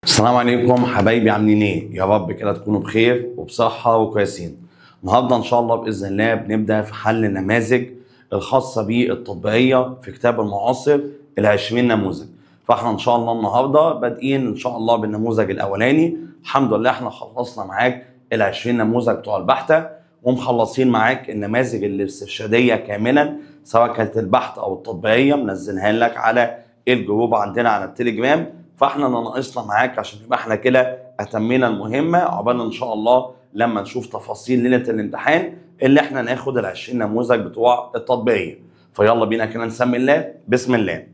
السلام عليكم حبايبي، عاملين ايه؟ يا رب كده تكونوا بخير وبصحة وكويسين. النهارده ان شاء الله باذن الله بنبدا في حل النماذج الخاصة بالتطبيقية في كتاب المعاصر ال20 نموذج. فاحنا ان شاء الله النهارده بادئين ان شاء الله بالنموذج الاولاني. الحمد لله احنا خلصنا معاك ال20 نموذج بتوع البحثة، ومخلصين معاك النماذج الاسترشادية كاملا سواء كانت البحث او التطبيقية، منزلها لك على الجروب عندنا على التليجرام. فاحنا اللي ناقصنا معاك عشان يبقى احنا كده اتمينا المهمة، عقبال ان شاء الله لما نشوف تفاصيل ليلة الامتحان اللي احنا ناخد ال20 نموذج بتوع التطبيقية. فيلا بينا كده نسمي الله، بسم الله.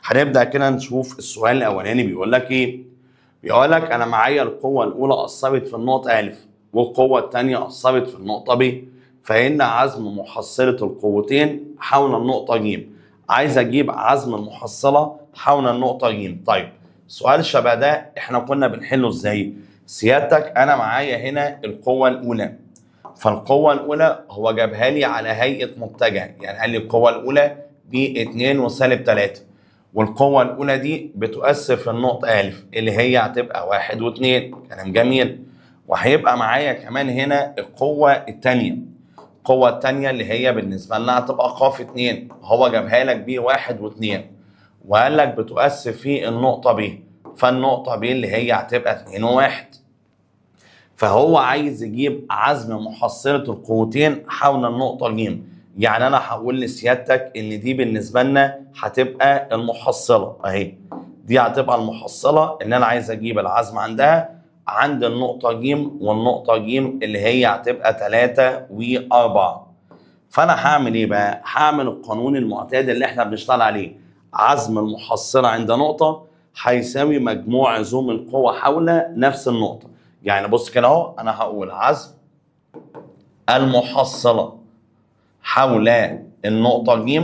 هنبدا كده نشوف السؤال الاولاني بيقول لك ايه؟ بيقول لك انا معايا القوة الاولى اثرت في النقطة الف، والقوه الثانية اثرت في النقطة ب، فان عزم محصله القوتين حول النقطة ج. عايز اجيب عزم المحصلة حول النقطة ج. طيب سؤال شبه ده احنا كنا بنحله ازاي؟ سيادتك انا معايا هنا القوة الاولى، فالقوه الاولى هو جابها لي على هيئة متجه، يعني قال لي القوة الاولى ب 2 وسالب 3، والقوه الاولى دي بتؤثر في النقطة الف اللي هي هتبقى 1 و2. كلام جميل. وهيبقى معايا كمان هنا القوة الثانية، القوة الثانية اللي هي بالنسبة لنا هتبقى ق 2، هو جابها لك ب 1 و2 وقال لك بتؤثر في النقطة ب، فالنقطة ب اللي هي هتبقى 2 و1. فهو عايز يجيب عزم محصلة القوتين حول النقطة ج. يعني أنا هقول لسيادتك إن دي بالنسبة لنا هتبقى المحصلة أهي، دي هتبقى المحصلة اللي أنا عايز أجيب العزم عندها عند النقطة ج، والنقطة ج اللي هي هتبقى 3 و4. فأنا هعمل إيه بقى؟ هعمل القانون المعتاد اللي إحنا بنشتغل عليه، عزم المحصلة عند نقطة هيساوي مجموع عزوم القوة حول نفس النقطة. يعني بص كده اهو، أنا هقول عزم المحصلة حول النقطة ج،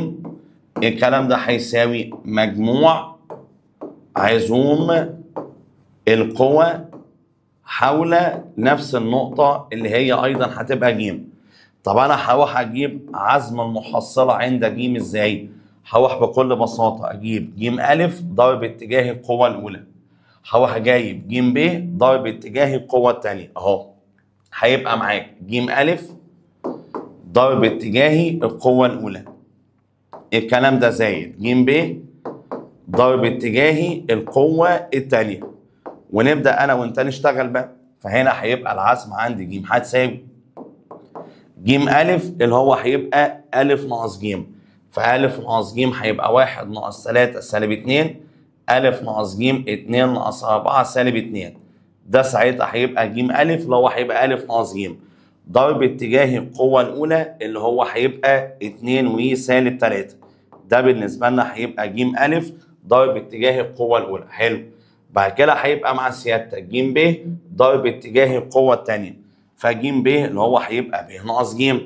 الكلام ده هيساوي مجموع عزوم القوة حول نفس النقطة اللي هي أيضا هتبقى ج. طب أنا هروح أجيب عزم المحصلة عند ج إزاي؟ هروح بكل بساطة أجيب ج أ ضرب اتجاه القوة الأولى، هروح جايب ج ب ضرب اتجاه القوة الثانية أهو. هيبقى معاك ج أ ضرب اتجاهي القوة الأولى، الكلام ده زائد ج ب ضرب اتجاهي القوة الثانية، ونبدأ أنا وأنت نشتغل بقى. فهنا هيبقى العزم عندي ج هتساوي ج أ اللي هو هيبقى أ ناقص ج، فألف ناقص ج هيبقى 1 ناقص 3 سالب 2، ألف ناقص ج 2 ناقص 4 سالب 2، ده ساعتها هيبقى ج ألف اللي هو هيبقى ألف ناقص ج ضرب اتجاه القوة الأولى اللي هو هيبقى 2 وسالب 3، ده بالنسبة لنا هيبقى ج ألف ضرب اتجاه القوة الأولى. حلو. بعد كده هيبقى مع سيادتك ج ب ضرب اتجاه القوة الثانية، فج ب اللي هو هيبقى ب ناقص ج،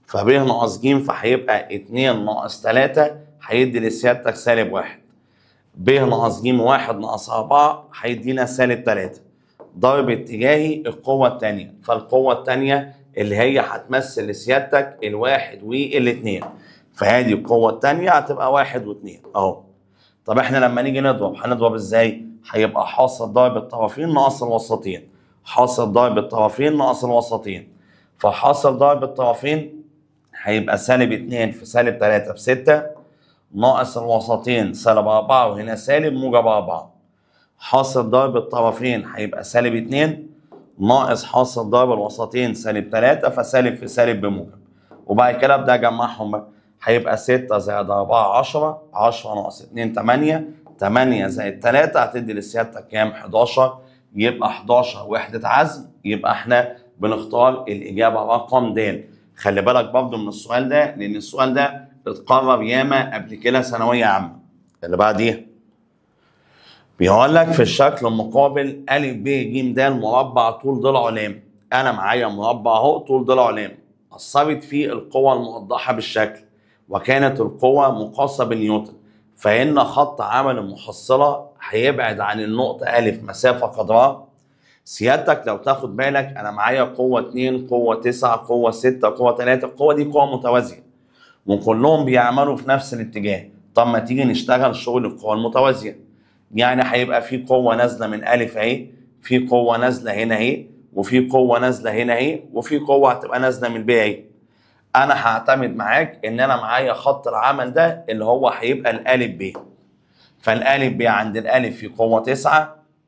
فب ناقص ج فهيبقى 2 ناقص 3 هيدي لسيادتك سالب 1، ب ناقص ج 1 ناقص 4 هيدينا سالب 3 ضرب اتجاهي القوة الثانية، فالقوة الثانية اللي هي هتمثل لسيادتك الواحد والاثنين، فهذه القوة الثانية هتبقى 1 و2 اهو. طب احنا لما نيجي نضرب هنضرب ازاي؟ هيبقى حاصل ضرب الطرفين ناقص الوسطين، حاصل ضرب الطرفين ناقص الوسطين، فحاصل ضرب الطرفين هيبقى سالب 2 في سالب 3 ب6 ناقص الوسطين سالب 4 وهنا سالب موجب 4. حاصل ضرب الطرفين هيبقى سالب 2 ناقص حاصل ضرب الوسطين سالب 3، فسالب في سالب بموجب. وبعد كده ابدا اجمعهم بقى، هيبقى 6 زائد 4 10، 10 ناقص 2 8، 8 زائد 3 هتدي لسيادتك كام؟ 11. يبقى 11 وحدة عزم. يبقى احنا بنختار الإجابة رقم د. خلي بالك برضه من السؤال ده لأن السؤال ده اتقرر ياما قبل كده ثانوية عامة. اللي بعديها بيقول لك في الشكل المقابل أ ب ج د مربع طول ضلعه ل. أنا معايا مربع أهو طول ضلعه ل، أثرت فيه القوة الموضحة بالشكل وكانت القوة مقاسة بالنيوتن، فإن خط عمل المحصلة هيبعد عن النقطة أ مسافة قدرها. سيادتك لو تاخد بالك انا معايا قوة 2 قوة 9 قوة 6 قوة 3، القوة دي قوة متوازية وكلهم بيعملوا في نفس الاتجاه. طب ما تيجي نشتغل شغل القوى المتوازيه. يعني هيبقى في قوة نازله من الف اهي، في قوة نازله هنا اهي، وفي قوة نازله هنا اهي، وفي قوة هتبقى نازله من ب اهي. انا هعتمد معاك ان انا معايا خط العمل ده اللي هو هيبقى الالف ب. فالالف ب عند الالف في قوة 9،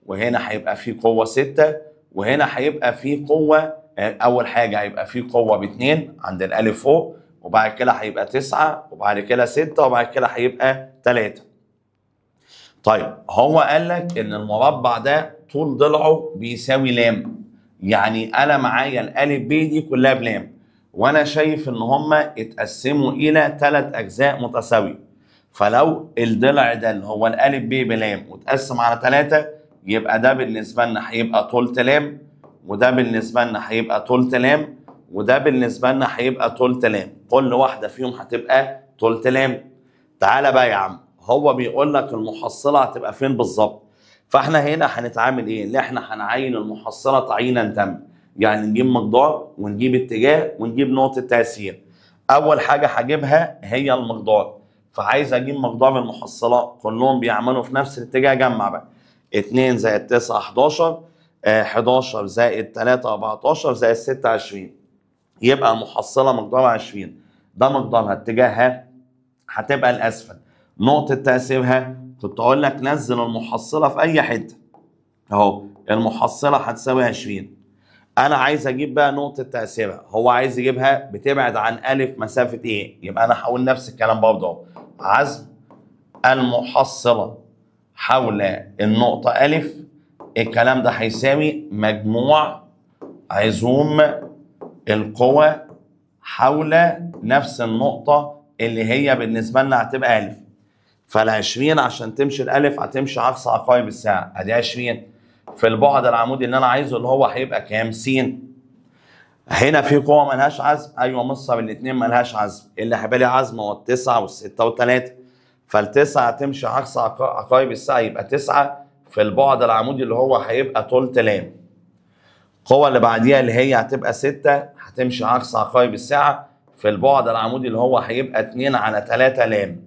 وهنا هيبقى في قوة 6، وهنا هيبقى في قوة، اول حاجة هيبقى في قوة ب2 عند الالف فوق، وبعد كده هيبقى 9، وبعد كده 6، وبعد كده هيبقى 3. طيب هو قال لك ان المربع ده طول ضلعه بيساوي لام، يعني انا معايا الالف ب دي كلها بلام، وانا شايف ان هما اتقسموا الى 3 اجزاء متساوية. فلو الضلع ده اللي هو الالف ب بلام واتقسم على 3، يبقى ده بالنسبة لنا هيبقى تلت لام، وده بالنسبة لنا هيبقى تلت لام، وده بالنسبة لنا هيبقى تلت لام، كل واحدة فيهم هتبقى تلت لام. تعالى بقى يا عم، هو بيقول لك المحصلة هتبقى فين بالظبط. فاحنا هنا هنتعامل ايه؟ اللي احنا هنعين المحصلة تعيينا تاما، يعني نجيب مقدار ونجيب اتجاه ونجيب نقطة تاثير. اول حاجة هجيبها هي المقدار، فعايز اجيب مقدار المحصلة، كلهم بيعملوا في نفس الاتجاه. جمع بقى 2 زائد 9 11، 11 زائد 3 14 زائد 6 20، يبقى المحصلة مقدارها 20. ده مقدارها، اتجاهها هتبقى الاسفل. نقطة تاثيرها كنت اقول لك نزل المحصلة في اي حتة، اهو المحصلة هتساوي 20. انا عايز اجيب بقى نقطة تاثيرها، هو عايز يجيبها بتبعد عن الف مسافة ايه؟ يبقى انا هقول نفس الكلام برضه اهو، عزم المحصلة حول النقطة الف، الكلام ده هيساوي مجموع عزوم القوى حول نفس النقطة اللي هي بالنسبة لنا هتبقى الف. فال20 عشان تمشي الالف هتمشي عكس عقارب الساعة، ادي 20 في البعد العمودي اللي انا عايزه اللي هو هيبقى كام؟ س. هنا في قوة ملهاش عزم، ايوه مصر الاثنين ملهاش عزم، اللي هيبقى لي عزم هو التسعة والستة والثلاثة. فالتسعه هتمشي عكس عقارب الساعة، يبقى 9 في البعد العمودي اللي هو هيبقى تلت لام. القوة اللي بعديها اللي هي هتبقى 6 هتمشي عكس عقارب الساعة في البعد العمودي اللي هو هيبقى 2 على 3 لام.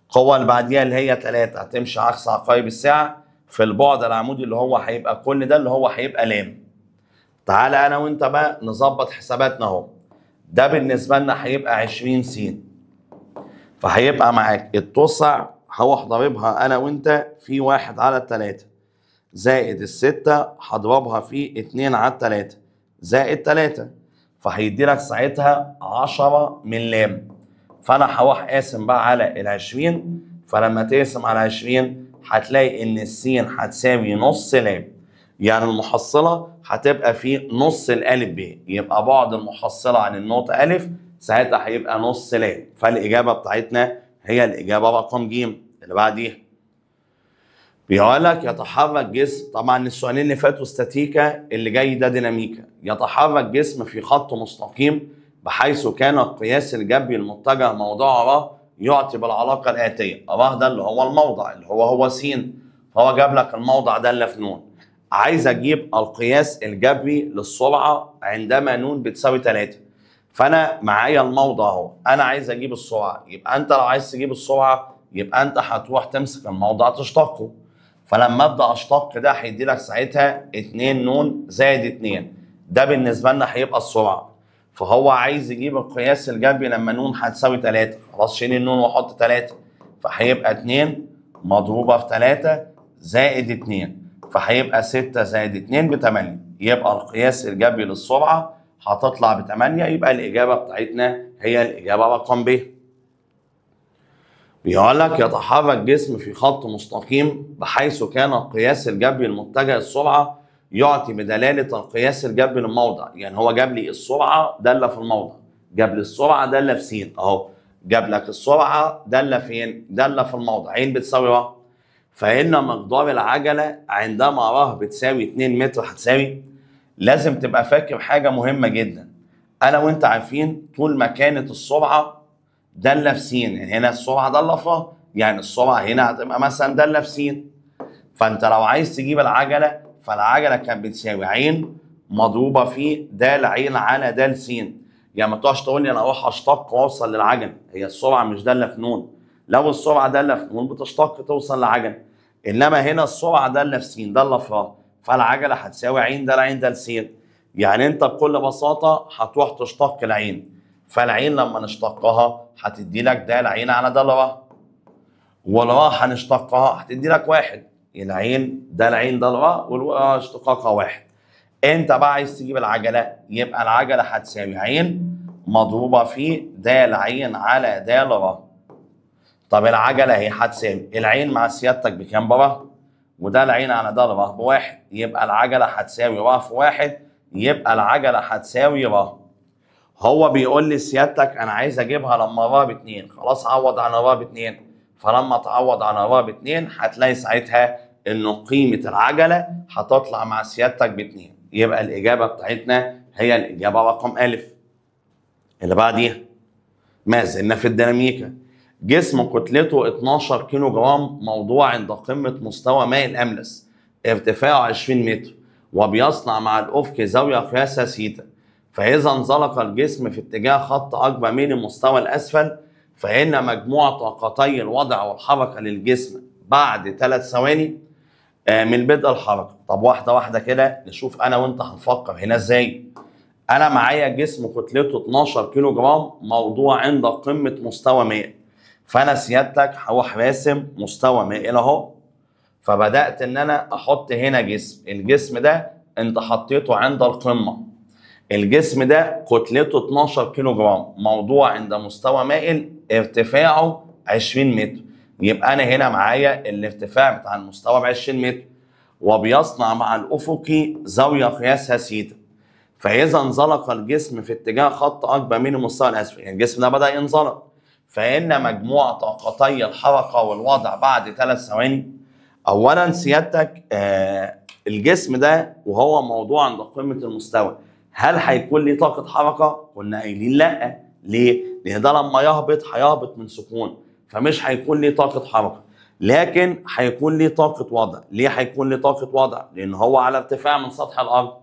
القوة اللي بعديها اللي هي 3 هتمشي عكس عقارب الساعة في البعد العمودي اللي هو هيبقى كل ده اللي هو هيبقى لام. تعالى انا وانت بقى نظبط حساباتنا اهو. ده بالنسبة لنا هيبقى 20 س، فهيبقى معاك التسع هروح ضاربها انا وانت في 1 على 3 زائد الستة هضربها في 2 على 3 زائد 3، فهيدي لك ساعتها 10 من لام. فانا هروح قاسم بقى على ال 20، فلما تقسم على 20 هتلاقي ان السين هتساوي نص لام، يعني المحصلة هتبقى في نص الالف ب، يبقى بعد المحصلة عن النقطة الف ساعتها هيبقى نص لام. فالاجابه بتاعتنا هي الاجابة رقم ج. اللي بعديها بيقول لك يتحرك جسم، طبعا السؤالين اللي فاتوا استاتيكا، اللي جاي ده ديناميكا. يتحرك جسم في خط مستقيم بحيث كان القياس الجبري المتجه موضع ر يعطي بالعلاقة الاتية. ر ده اللي هو الموضع اللي هو س، فهو جاب لك الموضع ده اللي في نون. عايز اجيب القياس الجبري للسرعه عندما نون بتساوي 3، فانا معايا الموضع اهو، انا عايز اجيب السرعة. يبقى انت لو عايز تجيب السرعة يبقى انت هتروح تمسك الموضع تشتقه، فلما ابدا اشتق ده هيدي لك ساعتها 2 نون زائد 2، ده بالنسبة لنا هيبقى السرعة. فهو عايز يجيب القياس الجبري لما نون هتساوي 3، خلاص شيل النون وحط 3، فهيبقى 2 مضروبة في 3 زائد 2، فهيبقى 6 زائد 2 ب 8، يبقى القياس الجبري للسرعه هتطلع ب 8. يبقى الاجابة بتاعتنا هي الاجابة رقم ب. بيقول لك يتحرك جسم في خط مستقيم بحيث كان القياس الجبري المتجه السرعة يعطي بدلالة القياس الجبري للموضع. يعني هو جاب لي السرعة داله في الموضع، جاب لي السرعة داله في س اهو، جاب لك السرعة داله فين؟ داله في الموضع، عين بتساوي ر. فإن مقدار العجلة عندما ر بتساوي 2 متر هتساوي. لازم تبقى فاكر حاجة مهمة جدا، انا وانت عارفين طول ما كانت السرعة داله في س، يعني هنا السرعة داله في ر، يعني السرعة هنا هتبقى مثلا داله في س. فانت لو عايز تجيب العجلة، فالعجله كانت بتساوي عين مضروبة في د عين على د س. يعني ما تقعدش تقول لي انا اروح اشتق واوصل للعجله، هي السرعة مش داله في نون. لو السرعة داله في نون بتشتق توصل لعجله، انما هنا السرعة داله في س داله في ر، فالعجله هتساوي عين دال عين دال س. يعني انت بكل بساطة هتروح تشتق العين، فالعين لما نشتقها هتدي لك دال عين على دال ر، والراء هنشتقها هتدي لك واحد، العين دال عين دال ر والراء اشتقاقها واحد. انت بقى عايز تجيب العجلة، يبقى العجلة هتساوي عين مضروبة في دال عين على دال ر. طب العجلة هي هتساوي العين مع سيادتك بكام بره؟ وده العين على دال ر بواحد، يبقى العجلة هتساوي ر في واحد، يبقى العجلة هتساوي ر. هو بيقول لي سيادتك انا عايز اجيبها لما ر باتنين، خلاص عوض عن ر باتنين، فلما تعوض عن ر باتنين هتلاقي ساعتها انه قيمة العجلة هتطلع مع سيادتك باتنين، يبقى الاجابة بتاعتنا هي الاجابة رقم أ. اللي بعديها ما زلنا في الديناميكا. جسم كتلته 12 كيلو جرام موضوع عند قمة مستوى ماء الأملس، ارتفاعه 20 متر، وبيصنع مع الأفق زاوية قياسها سيتا، فإذا انزلق الجسم في اتجاه خط أكبر من المستوى الأسفل فإن مجموع طاقتي الوضع والحركة للجسم بعد 3 ثواني من بدء الحركة. طب واحدة واحدة كده نشوف أنا وأنت هنفكر هنا إزاي. أنا معايا جسم كتلته 12 كيلو جرام موضوع عند قمة مستوى ماء، فأنا سيادتك هروح راسم مستوى مائل أهو، فبدأت إن أنا أحط هنا جسم، الجسم ده أنت حطيته عند القمة، الجسم ده كتلته 12 كيلو جرام موضوع عند مستوى مائل ارتفاعه 20 متر، يبقى أنا هنا معايا الارتفاع بتاع المستوى ب 20 متر، وبيصنع مع الأفقي زاوية قياسها سيتا، فإذا انزلق الجسم في اتجاه خط أكبر من المستوى الأسفل، يعني الجسم ده بدأ ينزلق، فإن مجموع طاقتي الحركة والوضع بعد 3 ثواني. أولا سيادتك الجسم ده وهو موضوع عند قمة المستوى، هل هيكون ليه طاقة حركة؟ كنا قايلين لأ. ليه؟ لأن ده لما يهبط هيهبط من سكون، فمش هيكون ليه طاقة حركة، لكن هيكون ليه طاقة وضع. ليه هيكون ليه طاقة وضع؟ لأن هو على ارتفاع من سطح الأرض.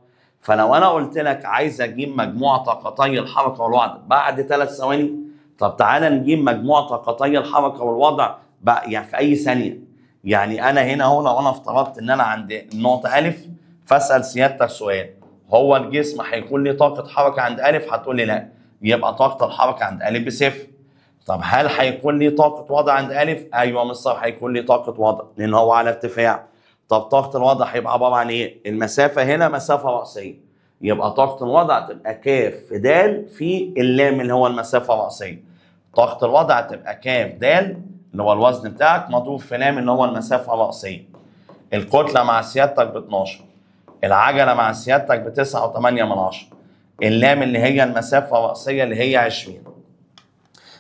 فلو أنا قلت لك عايز أجيب مجموع طاقتي الحركة والوضع بعد 3 ثواني، طب تعالى نجيب مجموع طاقتي الحركة والوضع يعني في أي ثانية. يعني أنا هنا أهو لو أنا افترضت إن أنا عند النقطة ألف، فأسأل سيادتك سؤال، هو الجسم هيكون ليه طاقة حركة عند ألف؟ هتقول لي لا، يبقى طاقة الحركة عند ألف بصفر. طب هل هيكون ليه طاقة وضع عند ألف؟ أيوه مستر هيكون ليه طاقة وضع لأن هو على ارتفاع. طب طاقة الوضع هيبقى عبارة عن إيه؟ المسافة هنا مسافة رأسية، يبقى طاقة الوضع تبقى كاف في د في اللام اللي هو المسافة الرأسية. طاقة الوضع تبقى كاف د اللي هو الوزن بتاعك مضروب في لام اللي هو المسافة الرأسية. الكتلة مع سيادتك ب 12، العجلة مع سيادتك ب 9.8، اللام اللي هي المسافة الرأسية اللي هي 20،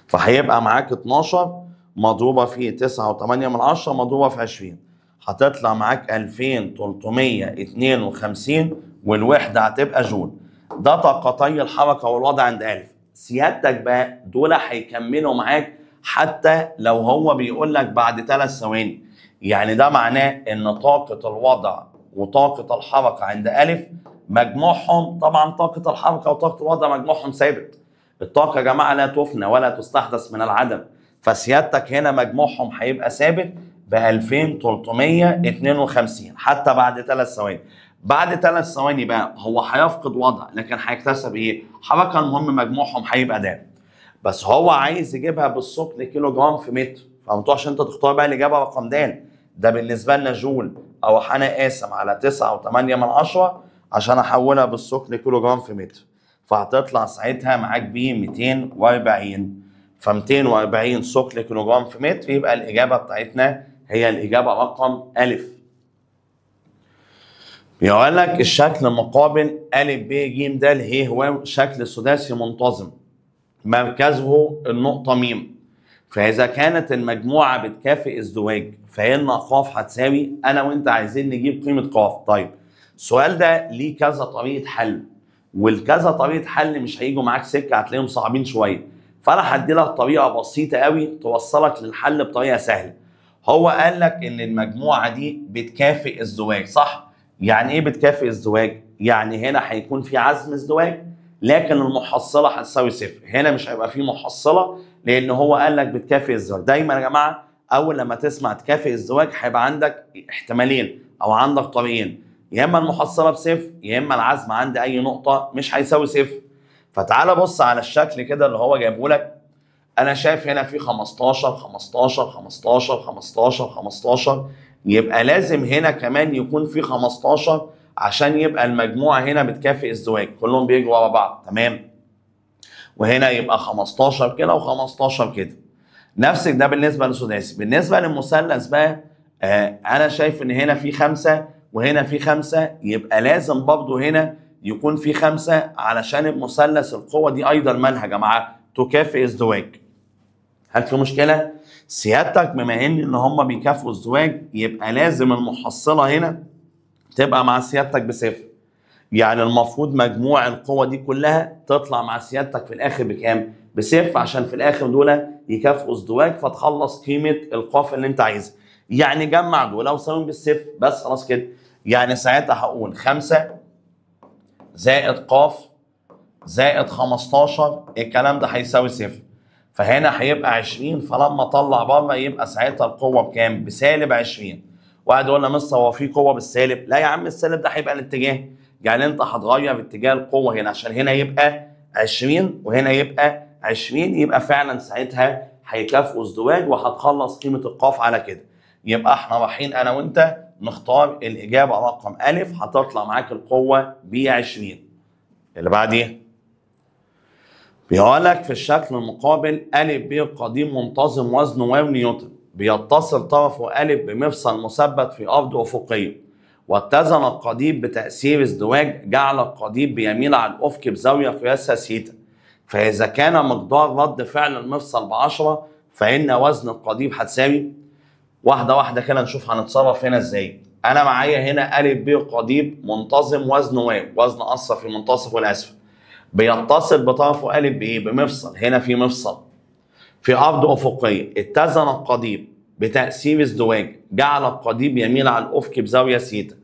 فهيبقى معاك 12 مضروبة في 9.8 مضروبة في 20، هتطلع معاك 2352 والوحدة هتبقى جول. ده طاقتي الحركة والوضع عند ألف. سيادتك بقى دول هيكملوا معاك حتى لو هو بيقول لك بعد 3 ثواني، يعني ده معناه ان طاقة الوضع وطاقة الحركة عند ألف مجموعهم، طبعا طاقة الحركة وطاقة الوضع مجموعهم ثابت، الطاقة يا جماعة لا تفنى ولا تستحدث من العدم، فسيادتك هنا مجموعهم هيبقى ثابت ب 2352 حتى بعد 3 ثواني. بعد 3 ثواني بقى هو هيفقد وضع لكن هيكتسب ايه؟ حركة. المهم مجموعهم هيبقى ده، بس هو عايز يجيبها بالثقل كيلو جرام في متر، فما تروحش انت تختار بقى الاجابة رقم د، ده بالنسبة لنا جول، او انا قاسم على 9.8 عشان احولها بالثقل كيلو جرام في متر، فهتطلع ساعتها معاك ب 240، ف 240 ثقل كيلو جرام في متر، يبقى الاجابة بتاعتنا هي الاجابة رقم أ. بيقول لك الشكل مقابل أ ب ج د ه هو شكل سداسي منتظم مركزه النقطة م، فإذا كانت المجموعة بتكافئ ازدواج فإن ق هتساوي، أنا وأنت عايزين نجيب قيمة ق. طيب السؤال ده ليه كذا طريقة حل، والكذا طريقة حل مش هيجوا معاك سكة، هتلاقيهم صعبين شوية، فأنا هدي لك طريقة بسيطة قوي توصلك للحل بطريقة سهلة. هو قال لك إن المجموعة دي بتكافئ ازدواج، صح؟ يعني إيه بتكافئ ازدواج؟ يعني هنا هيكون في عزم ازدواج لكن المحصلة هتساوي صفر، هنا مش هيبقى في محصلة لأن هو قال لك بتكافئ ازدواج. دايما يا جماعة اول لما تسمع تكافئ ازدواج هيبقى عندك احتمالين او عندك طريقين، يا اما المحصلة بصفر يا اما العزم عند اي نقطة مش هيساوي صفر. فتعال بص على الشكل كده اللي هو جايبه لك. انا شايف هنا في 15 15 15 15 15، يبقى لازم هنا كمان يكون في 15 عشان يبقى المجموعة هنا بتكافئ ازدواج، كلهم بيجوا ورا بعض، تمام؟ وهنا يبقى 15 كده و15 كده. نفس ده بالنسبة للسداسي. بالنسبة للمثلث بقى انا شايف ان هنا في 5 وهنا في 5، يبقى لازم برضه هنا يكون في 5 علشان المثلث القوة دي ايضا مالها يا جماعة؟ تكافئ ازدواج. هل في مشكلة؟ سيادتك بما ان هم بيكافئوا ازدواج يبقى لازم المحصلة هنا تبقى مع سيادتك بصفر. يعني المفروض مجموع القوة دي كلها تطلع مع سيادتك في الاخر بكام؟ بصفر، عشان في الاخر دول يكافئوا ازدواج فتخلص قيمة القاف اللي انت عايزها. يعني جمع دول وساويهم بالصفر بس، خلاص كده. يعني ساعتها هقول 5 زائد قاف زائد 15، الكلام ده هيساوي صفر. فهنا هيبقى 20، فلما اطلع بره يبقى ساعتها القوة بكام؟ بسالب 20. واحد يقول لي مستر هو في قوة بالسالب؟ لا يا عم، السالب ده هيبقى الاتجاه، يعني انت هتغير اتجاه القوة هنا عشان هنا يبقى 20 وهنا يبقى 20، يبقى فعلا ساعتها هيكافئوا ازدواج وهتخلص قيمة القاف على كده. يبقى احنا رايحين انا وانت نختار الاجابة رقم أ، هتطلع معاك القوة ب 20. اللي بعديه بيقول لك في الشكل المقابل أ ب قضيب منتظم وزنه واو نيوتن، بيتصل طرفه أ بمفصل مثبت في أرض أفقية، واتزن القضيب بتأثير ازدواج جعل القضيب بيميل على الأفق بزاوية قياسها سيتا، فإذا كان مقدار رد فعل المفصل ب10 فإن وزن القضيب هتساوي. واحدة واحدة كده نشوف هنتصرف هنا ازاي. أنا معايا هنا أ ب قضيب منتظم وزنه واو، وزن أثر في منتصف والأسفل، بيتصل بطرفه أ بإيه؟ بمفصل، هنا في مفصل في أرض أفقية، اتزن القضيب بتأثير ازدواج جعل القضيب يميل على الأفق بزاوية سيتا،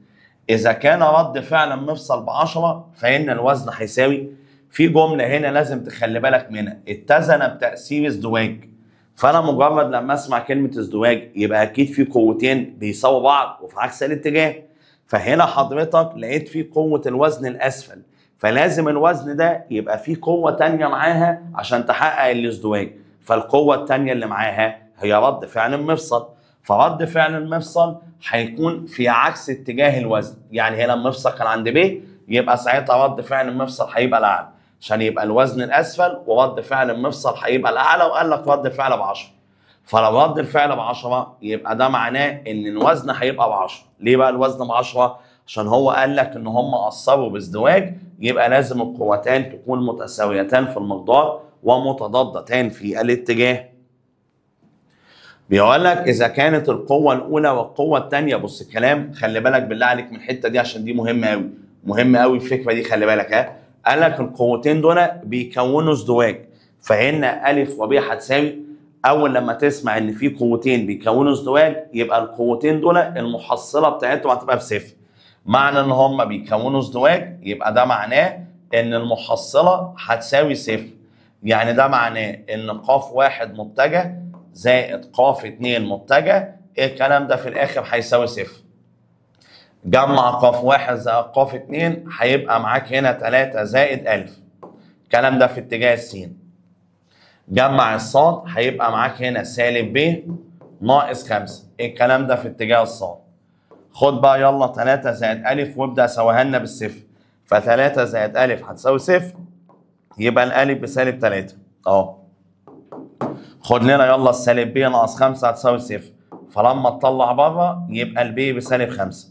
إذا كان رد فعل المفصل ب10 فإن الوزن هيساوي. في جملة هنا لازم تخلي بالك منها، اتزن بتأثير ازدواج، فأنا مجرد لما أسمع كلمة ازدواج يبقى أكيد في قوتين بيساووا بعض وفي عكس الاتجاه. فهنا حضرتك لقيت في قوة الوزن الأسفل، فلازم الوزن ده يبقى فيه قوة تانية معاها عشان تحقق الازدواج، فالقوة التانية اللي معاها هي رد فعل المفصل، فرد فعل المفصل هيكون في عكس اتجاه الوزن. يعني هنا المفصل كان عند ب، يبقى ساعتها رد فعل المفصل هيبقى الأعلى عشان يبقى الوزن الأسفل، ورد فعل المفصل هيبقى الأعلى، وقال لك رد فعل ب10. فلو رد الفعل ب10 يبقى ده معناه إن الوزن هيبقى ب10. ليه بقى الوزن ب10؟ عشان هو قال لك إن هم قصروا بازدواج، يبقى لازم القوتان تكون متساويتان في المقدار ومتضادتان في الاتجاه. بيقول لك إذا كانت القوة الأولى والقوة الثانية، بص الكلام خلي بالك بالله عليك من الحتة دي عشان دي مهمة أوي، مهمة أوي الفكرة دي، خلي بالك. ها، قال لك القوتين دول بيكونوا ازدواج، فإن أ وب هتساوي. أول لما تسمع إن في قوتين بيكونوا ازدواج يبقى القوتين دول المحصلة بتاعتهم هتبقى بصفر. معنى إن هم بيكونوا ازدواج يبقى ده معناه إن المحصلة هتساوي صفر. يعني ده معناه إن ق واحد متجه زائد ق 2 متجه، الكلام ده في الآخر هيساوي صفر. جمع ق واحد زائد ق 2 هيبقى معاك هنا 3 زائد أ، الكلام ده في اتجاه السين. جمع الصاد هيبقى معاك هنا سالب ب ناقص 5، الكلام ده في اتجاه الصاد. خد بقى يلا 3 زائد أ وابدأ سواها لنا بالصفر، ف3 زائد أ هتساوي صفر، يبقى الألف بسالب 3 أهو. خد لنا يلا السالب ب ناقص 5 هتساوي صفر، فلما تطلع بره يبقى الب بسالب 5.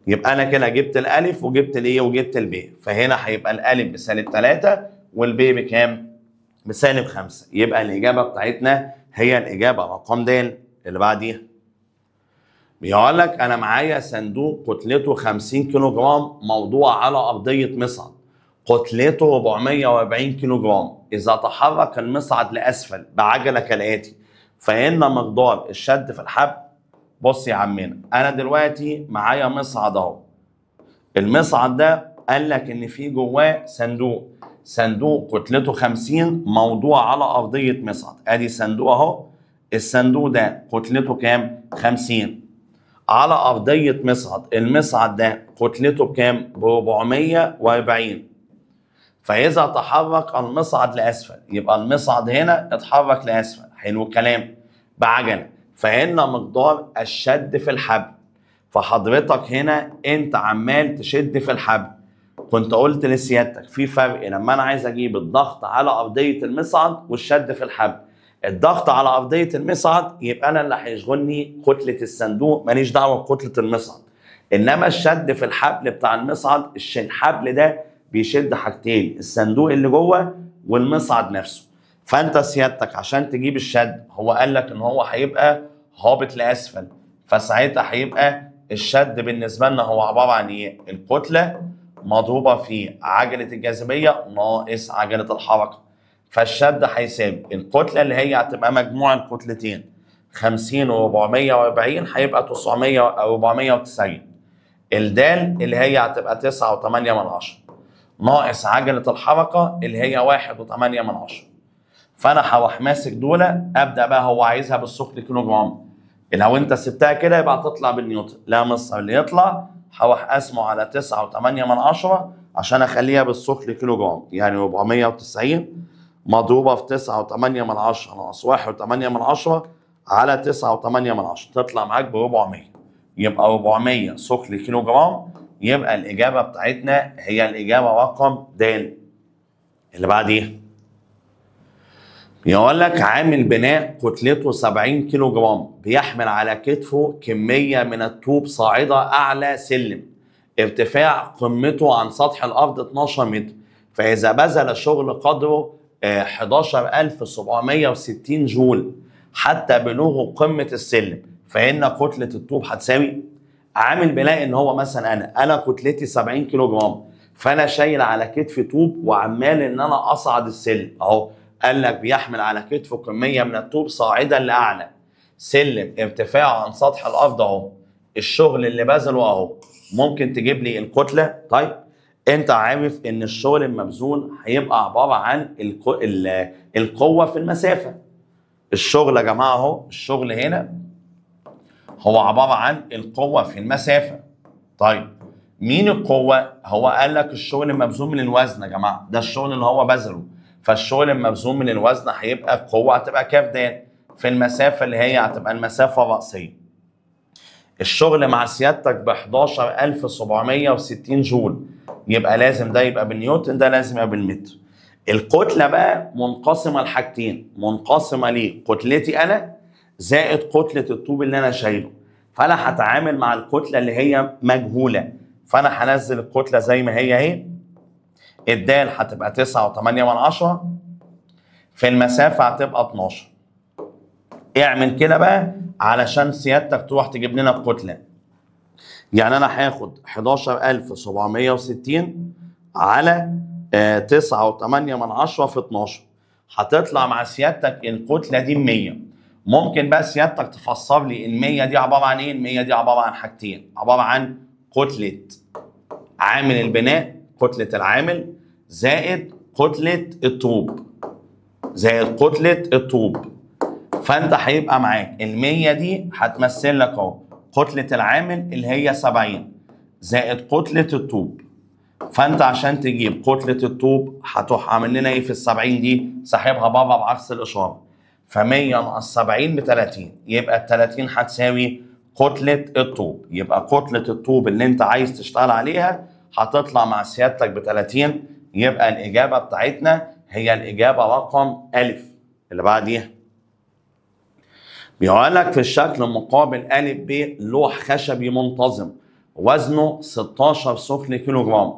يبقى أنا كده جبت الألف وجبت الإيه وجبت الب، فهنا هيبقى الألف بسالب 3 والب بكام؟ بسالب 5. يبقى الإجابة بتاعتنا هي الإجابة رقم د. اللي بعديها بيقول لك أنا معايا صندوق كتلته 50 كيلو جرام موضوع على أرضية مصعد كتلته 440 كيلو جرام، إذا تحرك المصعد لأسفل بعجلة كالآتي فإن مقدار الشد في الحبل. بص يا عمنا، أنا دلوقتي معايا مصعد أهو، المصعد ده قال لك إن في جواه صندوق، صندوق كتلته 50 موضوع على أرضية مصعد، أدي صندوق أهو، الصندوق ده كتلته كام؟ 50 على ارضية مصعد، المصعد ده كتلته بكام؟ ب 440. فاذا تحرك المصعد لاسفل، يبقى المصعد هنا اتحرك لاسفل، حلو الكلام، بعجله، فإن مقدار الشد في الحبل. فحضرتك هنا انت عمال تشد في الحبل. كنت قلت لسيادتك في فرق لما انا عايز اجيب الضغط على ارضية المصعد والشد في الحبل. الضغط على ارضية المصعد يبقى انا اللي هيشغلني كتلة الصندوق، ماليش دعوه بكتله المصعد. انما الشد في الحبل بتاع المصعد، الحبل ده بيشد حاجتين، الصندوق اللي جوه والمصعد نفسه. فانت سيادتك عشان تجيب الشد، هو قال لك ان هو هيبقى هابط لاسفل، فساعتها هيبقى الشد بالنسبة لنا هو عبارة عن ايه؟ الكتلة مضروبة في عجله الجاذبية ناقص عجله الحركة. فالشد هيساوي الكتلة اللي هي هتبقى مجموع الكتلتين 50 و440 هيبقى 900 او 490. الدال اللي هي هتبقى 9.8 ناقص عجله الحركة اللي هي 1.8. فانا هروح ماسك دول، ابدا بقى هو عايزها بالثقل كيلو جرام، لو انت سبتها كده يبقى هتطلع بالنيوتن، لا مصر اللي يطلع هروح اقسمه على 9.8 عشان اخليها بالثقل كيلو جرام، يعني 490 مضروبة في 9.8 ناقص 1.8 على 9.8 تطلع معاك ب 400، يبقى 400 ثقل كيلو جرام. يبقى الاجابة بتاعتنا هي الاجابة رقم د. اللي بعديها يقول لك عامل بناء كتلته 70 كيلو جرام بيحمل على كتفه كمية من الطوب صاعدة أعلى سلم، ارتفاع قمته عن سطح الأرض 12 متر، فإذا بذل شغل قدره 11760 جول حتى بلوغه قمة السلم، فإن كتلة الطوب هتساوي. عامل بناء إن هو مثلا أنا كتلتي 70 كيلو جرام، فأنا شايل على كتفي طوب وعمال إن أنا أصعد السلم أهو. قال لك بيحمل على كتفه كمية من الطوب صاعدا لاعلى سلم ارتفاعه عن سطح الارض اهو، الشغل اللي بذله اهو، ممكن تجيب لي الكتلة؟ طيب انت عارف ان الشغل المبذول هيبقى عبارة عن القوة في المسافة. الشغل يا جماعة اهو، الشغل هنا هو عبارة عن القوة في المسافة. طيب مين القوة؟ هو قال لك الشغل المبذول من الوزن يا جماعة، ده الشغل اللي هو بذله، فالشغل المبذول من الوزن هيبقى القوة هتبقى كاف د في المسافة اللي هي هتبقى المسافة الرأسية. الشغل مع سيادتك ب 11760 جول، يبقى لازم ده يبقى بالنيوتن، ده لازم يبقى بالمتر. الكتلة بقى منقسمة لحاجتين، منقسمة ليه؟ كتلتي أنا زائد كتلة الطوب اللي أنا شايله، فأنا هتعامل مع الكتلة اللي هي مجهولة، فأنا هنزل الكتلة زي ما هي أهي. الدال هتبقى 9.8 في المسافة هتبقى 12. اعمل كده بقى علشان سيادتك تروح تجيب لنا الكتلة. يعني أنا هاخد 11760 على 9.8 في 12، هتطلع مع سيادتك الكتلة دي 100. ممكن بقى سيادتك تفسر لي ال 100 دي عبارة عن إيه؟ ال 100 دي عبارة عن حاجتين، عبارة عن كتلة عامل البناء، كتلة العامل زائد كتلة الطوب، زائد كتلة الطوب. فأنت هيبقى معاك ال 100 دي هتمثل لك أهو كتلة العامل اللي هي 70 زائد كتلة الطوب. فأنت عشان تجيب كتلة الطوب هتروح عامل لنا إيه في ال 70 دي؟ ساحبها بره بعكس الإشارة. ف 100 ناقص 70 ب 30، يبقى ال 30 هتساوي كتلة الطوب. يبقى كتلة الطوب اللي أنت عايز تشتغل عليها هتطلع مع سيادتك ب 30. يبقى الإجابة بتاعتنا هي الإجابة رقم أ. اللي بعديها بيقول لك في الشكل المقابل أ ب لوح خشبي منتظم وزنه 16 ثقل كيلو جرام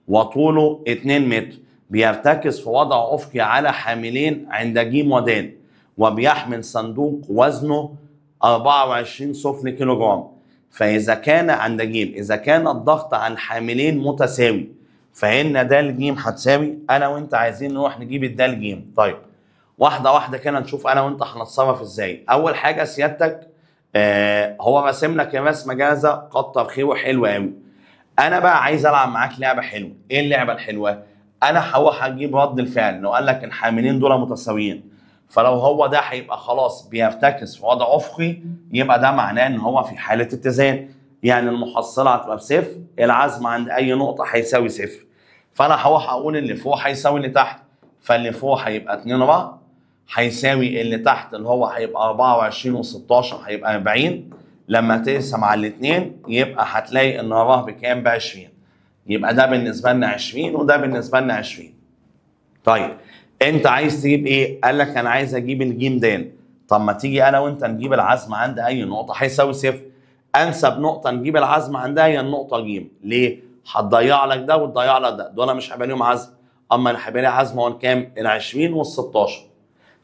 وطوله 2 متر، بيرتكز في وضع أفقي على حاملين عند ج ود، وبيحمل صندوق وزنه 24 ثقل كيلو جرام. فإذا كان عند ج، إذا كان الضغط على الحاملين متساوي فإن د ج هتساوي. أنا وأنت عايزين نروح نجيب الد ج. طيب واحدة واحدة كده نشوف أنا وأنت هنتصرف إزاي. أول حاجة سيادتك هو راسم لك رسمة جاهزة كتر خيره حلوة أوي. أنا بقى عايز ألعب معاك لعبة حلوة. إيه اللعبة الحلوة؟ أنا هروح أجيب رد الفعل. لو قال لك الحاملين دول متساويين، فلو هو ده هيبقى خلاص بيرتكز في وضع افقي، يبقى ده معناه ان هو في حاله اتزان، يعني المحصلة هتبقى بصفر، العزم عند اي نقطة هيساوي صفر. فانا هروح اقول اللي فوق هيساوي اللي تحت، فاللي فوق هيبقى 2 ر هيساوي اللي تحت اللي هو هيبقى 24 و16 هيبقى 40، لما تقسم على الاثنين يبقى هتلاقي ان ر بكام؟ ب 20. يبقى ده بالنسبة لنا 20 وده بالنسبة لنا 20. طيب انت عايز تجيب ايه؟ قال لك انا عايز اجيب الجيم د. طب ما تيجي انا وانت نجيب العزم عند اي نقطة هيساوي صفر. انسب نقطة نجيب العزم عندها هي النقطة ج. ليه؟ هتضيع لك ده وتضيع لك ده، دول مش هيبقى ليهم عزم، اما اللي هيبقى ليه عزم هو الكام؟ ال 20 وال 16.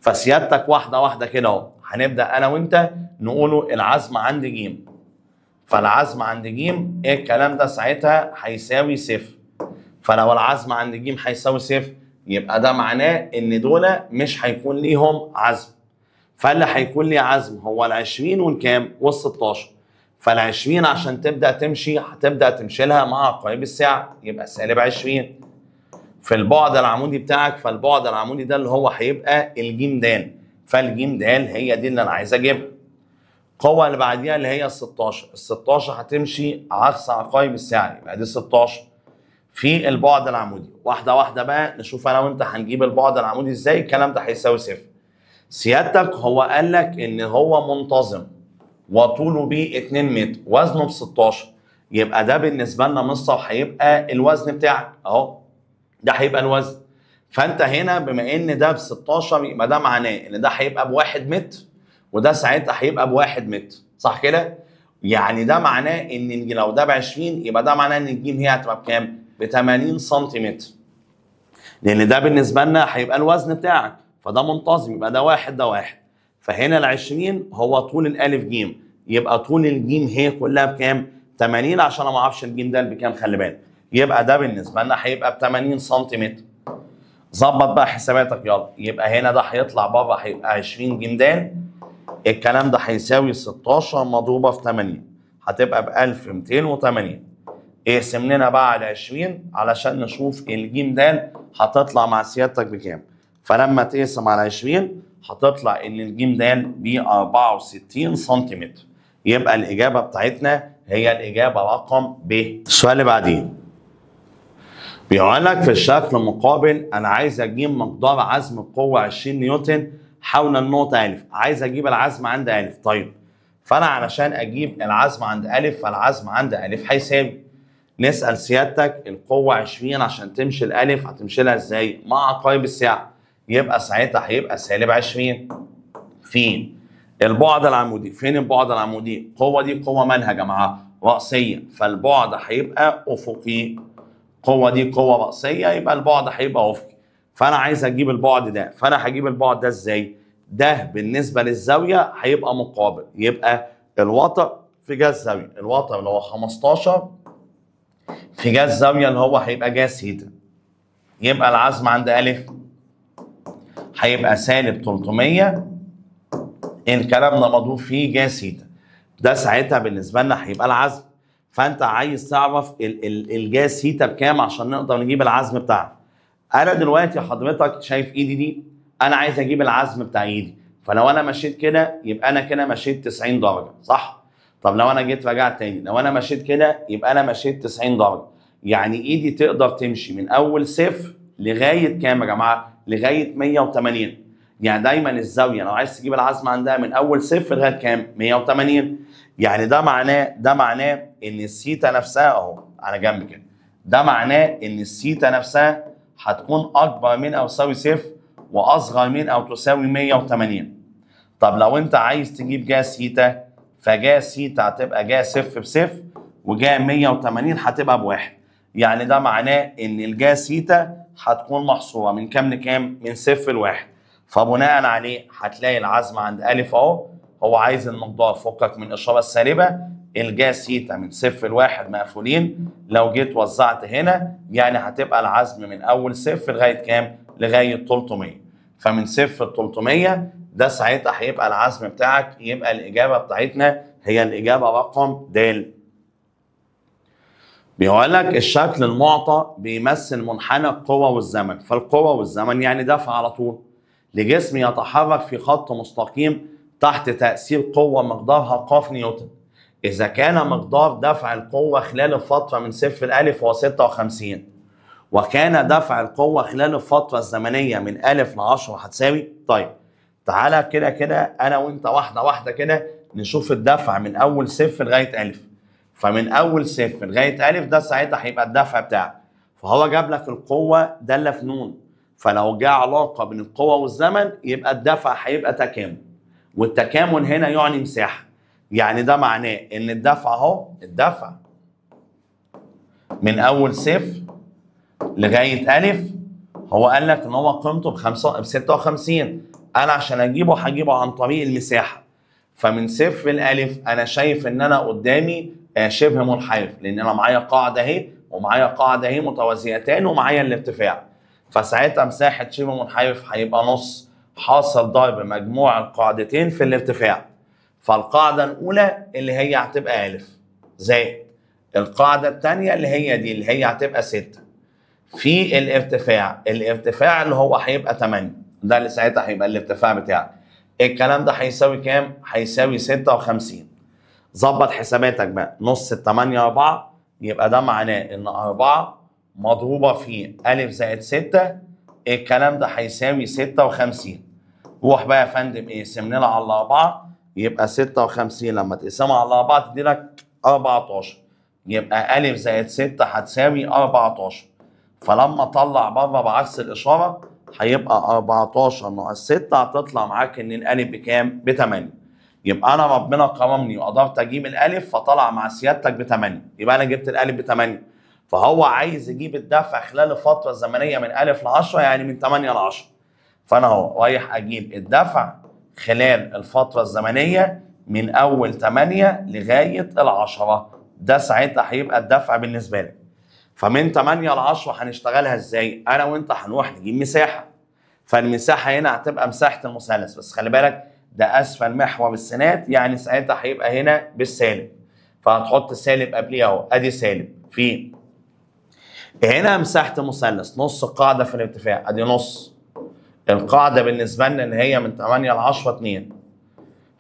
فسيادتك واحدة واحدة كده اهو، هنبدا انا وانت نقوله العزم عند ج. فالعزم عند ج ايه الكلام ده ساعتها هيساوي صفر. فلو العزم عند ج هيساوي صفر يبقى ده معناه ان دول مش هيكون ليهم عزم. فاللي هيكون ليه عزم هو ال 20 والكام؟ وال 16. فال 20 عشان تبدا تمشي هتبدا تمشي لها مع عقارب الساعة، يبقى سالب 20 في البعد العمودي بتاعك. فالبعد العمودي ده اللي هو هيبقى الجيم د، فالجيم د هي دي اللي انا عايز اجيبها. القوة اللي بعديها اللي هي ال 16، ال 16 هتمشي عكس عقارب الساعة، يبقى دي 16 في البعد العمودي. واحدة واحدة بقى نشوف انا وانت هنجيب البعد العمودي ازاي. الكلام ده هيساوي صفر. سيادتك هو قال لك ان هو منتظم وطوله ب 2 متر، وزنه ب 16، يبقى ده بالنسبة لنا مستر هيبقى الوزن بتاعك اهو، ده هيبقى الوزن. فانت هنا بما ان ده ب 16 يبقى ده معناه ان ده هيبقى ب1 متر وده ساعتها هيبقى ب1 متر، صح كده؟ يعني ده معناه ان لو ده ب 20 يبقى ده معناه ان الجيم هي هتبقى بكام؟ ب 80 سنتيمتر، لان ده بالنسبة لنا هيبقى الوزن بتاعك، فده منتظم يبقى ده واحد ده واحد. فهنا ال 20 هو طول الالف جيم، يبقى طول الجيم هي كلها بكام؟ 80، عشان انا ما اعرفش الجيم ده بكام، خلي بالك. يبقى ده بالنسبة لنا هيبقى ب 80 سنتيمتر. ظبط بقى حساباتك يلا. يبقى هنا ده هيطلع بره هيبقى 20 جيم د، الكلام ده هيساوي 16 مضروبة في 80، هتبقى ب 1280. اقسم لنا بقى على 20 علشان نشوف الجيم د هتطلع مع سيادتك بكام. فلما تقسم على 20 هتطلع ان الجيم د ب 64 سنتيمتر. يبقى الاجابة بتاعتنا هي الاجابة رقم ب. السؤال اللي بعديه بيقول لك في الشكل المقابل انا عايز اجيب مقدار عزم القوة 20 نيوتن حول النقطة الف، عايز اجيب العزم عند الف. طيب فانا علشان اجيب العزم عند الف، فالعزم عند الف هيساوي، نسال سيادتك القوة 20 عشان تمشي الالف هتمشي لها ازاي؟ مع عقارب الساعة، يبقى ساعتها هيبقى سالب 20 فين البعد العمودي. فين البعد العمودي؟ القوة دي قوة مالها يا جماعة؟ راسية، فالبعد هيبقى افقي. القوة دي قوة راسية يبقى البعد هيبقى افقي. فانا عايز اجيب البعد ده، فانا هجيب البعد ده ازاي؟ ده بالنسبة للزاويه هيبقى مقابل، يبقى الوتر في جا الزاوية، الوتر اللي هو 15 في جا الزاوية اللي هو هيبقى جا سيتا. يبقى العزم عند الف هيبقى سالب 300، الكلام ده مضروب فيه جا سيتا، ده ساعتها بالنسبة لنا هيبقى العزم. فانت عايز تعرف الجا سيتا بكام عشان نقدر نجيب العزم بتاعها. انا دلوقتي حضرتك شايف ايدي دي، انا عايز اجيب العزم بتاع ايدي، فلو انا مشيت كده يبقى انا كده مشيت 90 درجه، صح؟ طب لو انا جيت رجعت تاني، لو انا مشيت كده يبقى انا مشيت 90 درجه، يعني ايدي تقدر تمشي من اول صفر لغاية كام يا جماعة؟ لغاية 180. يعني دايما الزاوية لو عايز تجيب العزم عندها من اول صفر لغاية كام؟ 180. يعني ده معناه، ده معناه ان السيتا نفسها اهو على جنب كده، ده معناه ان السيتا نفسها هتكون اكبر من او تساوي صفر واصغر من او تساوي 180. طب لو انت عايز تجيب جا سيتا، فجا سيتا هتبقى جا صفر بصفر وجا 180 هتبقى بواحد. يعني ده معناه ان الجا سيتا هتكون محصورة من كام لكام؟ من صفر لواحد. فبناء عليه هتلاقي العزم عند الف اهو، هو عايز المقدار، فكك من الاشارة السالبه، الجا سيتا من صفر لواحد مقفولين، لو جيت وزعت هنا يعني هتبقى العزم من اول صفر لغاية كام؟ لغاية 300. فمن صفر ل 300 ده ساعتها هيبقى العزم بتاعك. يبقى الاجابة بتاعتنا هي الاجابة رقم د. بيقول لك الشكل المعطى بيمثل منحنى القوة والزمن، فالقوة والزمن يعني دفع على طول. لجسم يتحرك في خط مستقيم تحت تأثير قوة مقدارها ق نيوتن. إذا كان مقدار دفع القوة خلال الفترة من صفر لألف هو 56، وكان دفع القوة خلال الفترة الزمنية من ألف ل10 هتساوي. طيب تعالى كده كده أنا وأنت واحدة واحدة كده نشوف الدفع من أول صفر لغاية ألف. فمن أول صفر لغاية ألف ده ساعتها هيبقى الدفع بتاعك. فهو جاب لك القوة دالة في نون، فلو جه علاقة بين القوة والزمن يبقى الدفع هيبقى تكامل، والتكامل هنا يعني مساحة. يعني ده معناه إن الدفع أهو، الدفع من أول صفر لغاية ألف هو قال لك إن هو قيمته ب 56، أنا عشان أجيبه هجيبه عن طريق المساحة. فمن صفر لألف أنا شايف إن أنا قدامي شبه منحرف، لأن أنا معايا قاعدة أهي ومعايا قاعدة أهي متوازيتان ومعايا الارتفاع. فساعتها مساحة شبه منحرف هيبقى نص حاصل ضرب مجموع القاعدتين في الارتفاع. فالقاعدة الأولى اللي هي هتبقى ألف زائد القاعدة الثانية اللي هي دي اللي هي هتبقى 6 في الارتفاع، الارتفاع اللي هو هيبقى 8، ده اللي ساعتها هيبقى الارتفاع بتاعك. الكلام ده هيساوي كام؟ هيساوي 56. ظبط حساباتك بقى، نص 8 4، يبقى ده معناه إن 4 مضروبة في ألف زائد 6، الكلام ده هيساوي 56. روح بقى يا فندم اقسم لنا على 4، يبقى 56 لما تقسمها على 4 تدي لك 14، يبقى ألف زائد 6 هتساوي 14. فلما اطلع بره بعكس الإشارة هيبقى 14 ناقص 6، هتطلع معاك إن الألف بكام؟ ب 8. يبقى أنا ربنا كرمني وقدرت أجيب الألف فطلع مع سيادتك ب 8، يبقى أنا جبت الألف ب 8. فهو عايز يجيب الدفع خلال الفترة الزمنية من ألف ل 10، يعني من 8 ل 10. فأنا أهو رايح أجيب الدفع خلال الفترة الزمنية من أول 8 لغاية 10، ده ساعتها هيبقى الدفع بالنسبة لك. فمن 8 ل 10 هنشتغلها ازاي؟ أنا وأنت هنروح نجيب مساحة. فالمساحة هنا هتبقى مساحة المثلث، بس خلي بالك ده أسفل محور السينات، يعني ساعتها هيبقى هنا بالسالب. فهتحط سالب قبليه أهو، أدي سالب في هنا مساحة المثلث نص القاعدة في الارتفاع، أدي نص القاعدة بالنسبة لنا اللي هي من 8 ل 10 2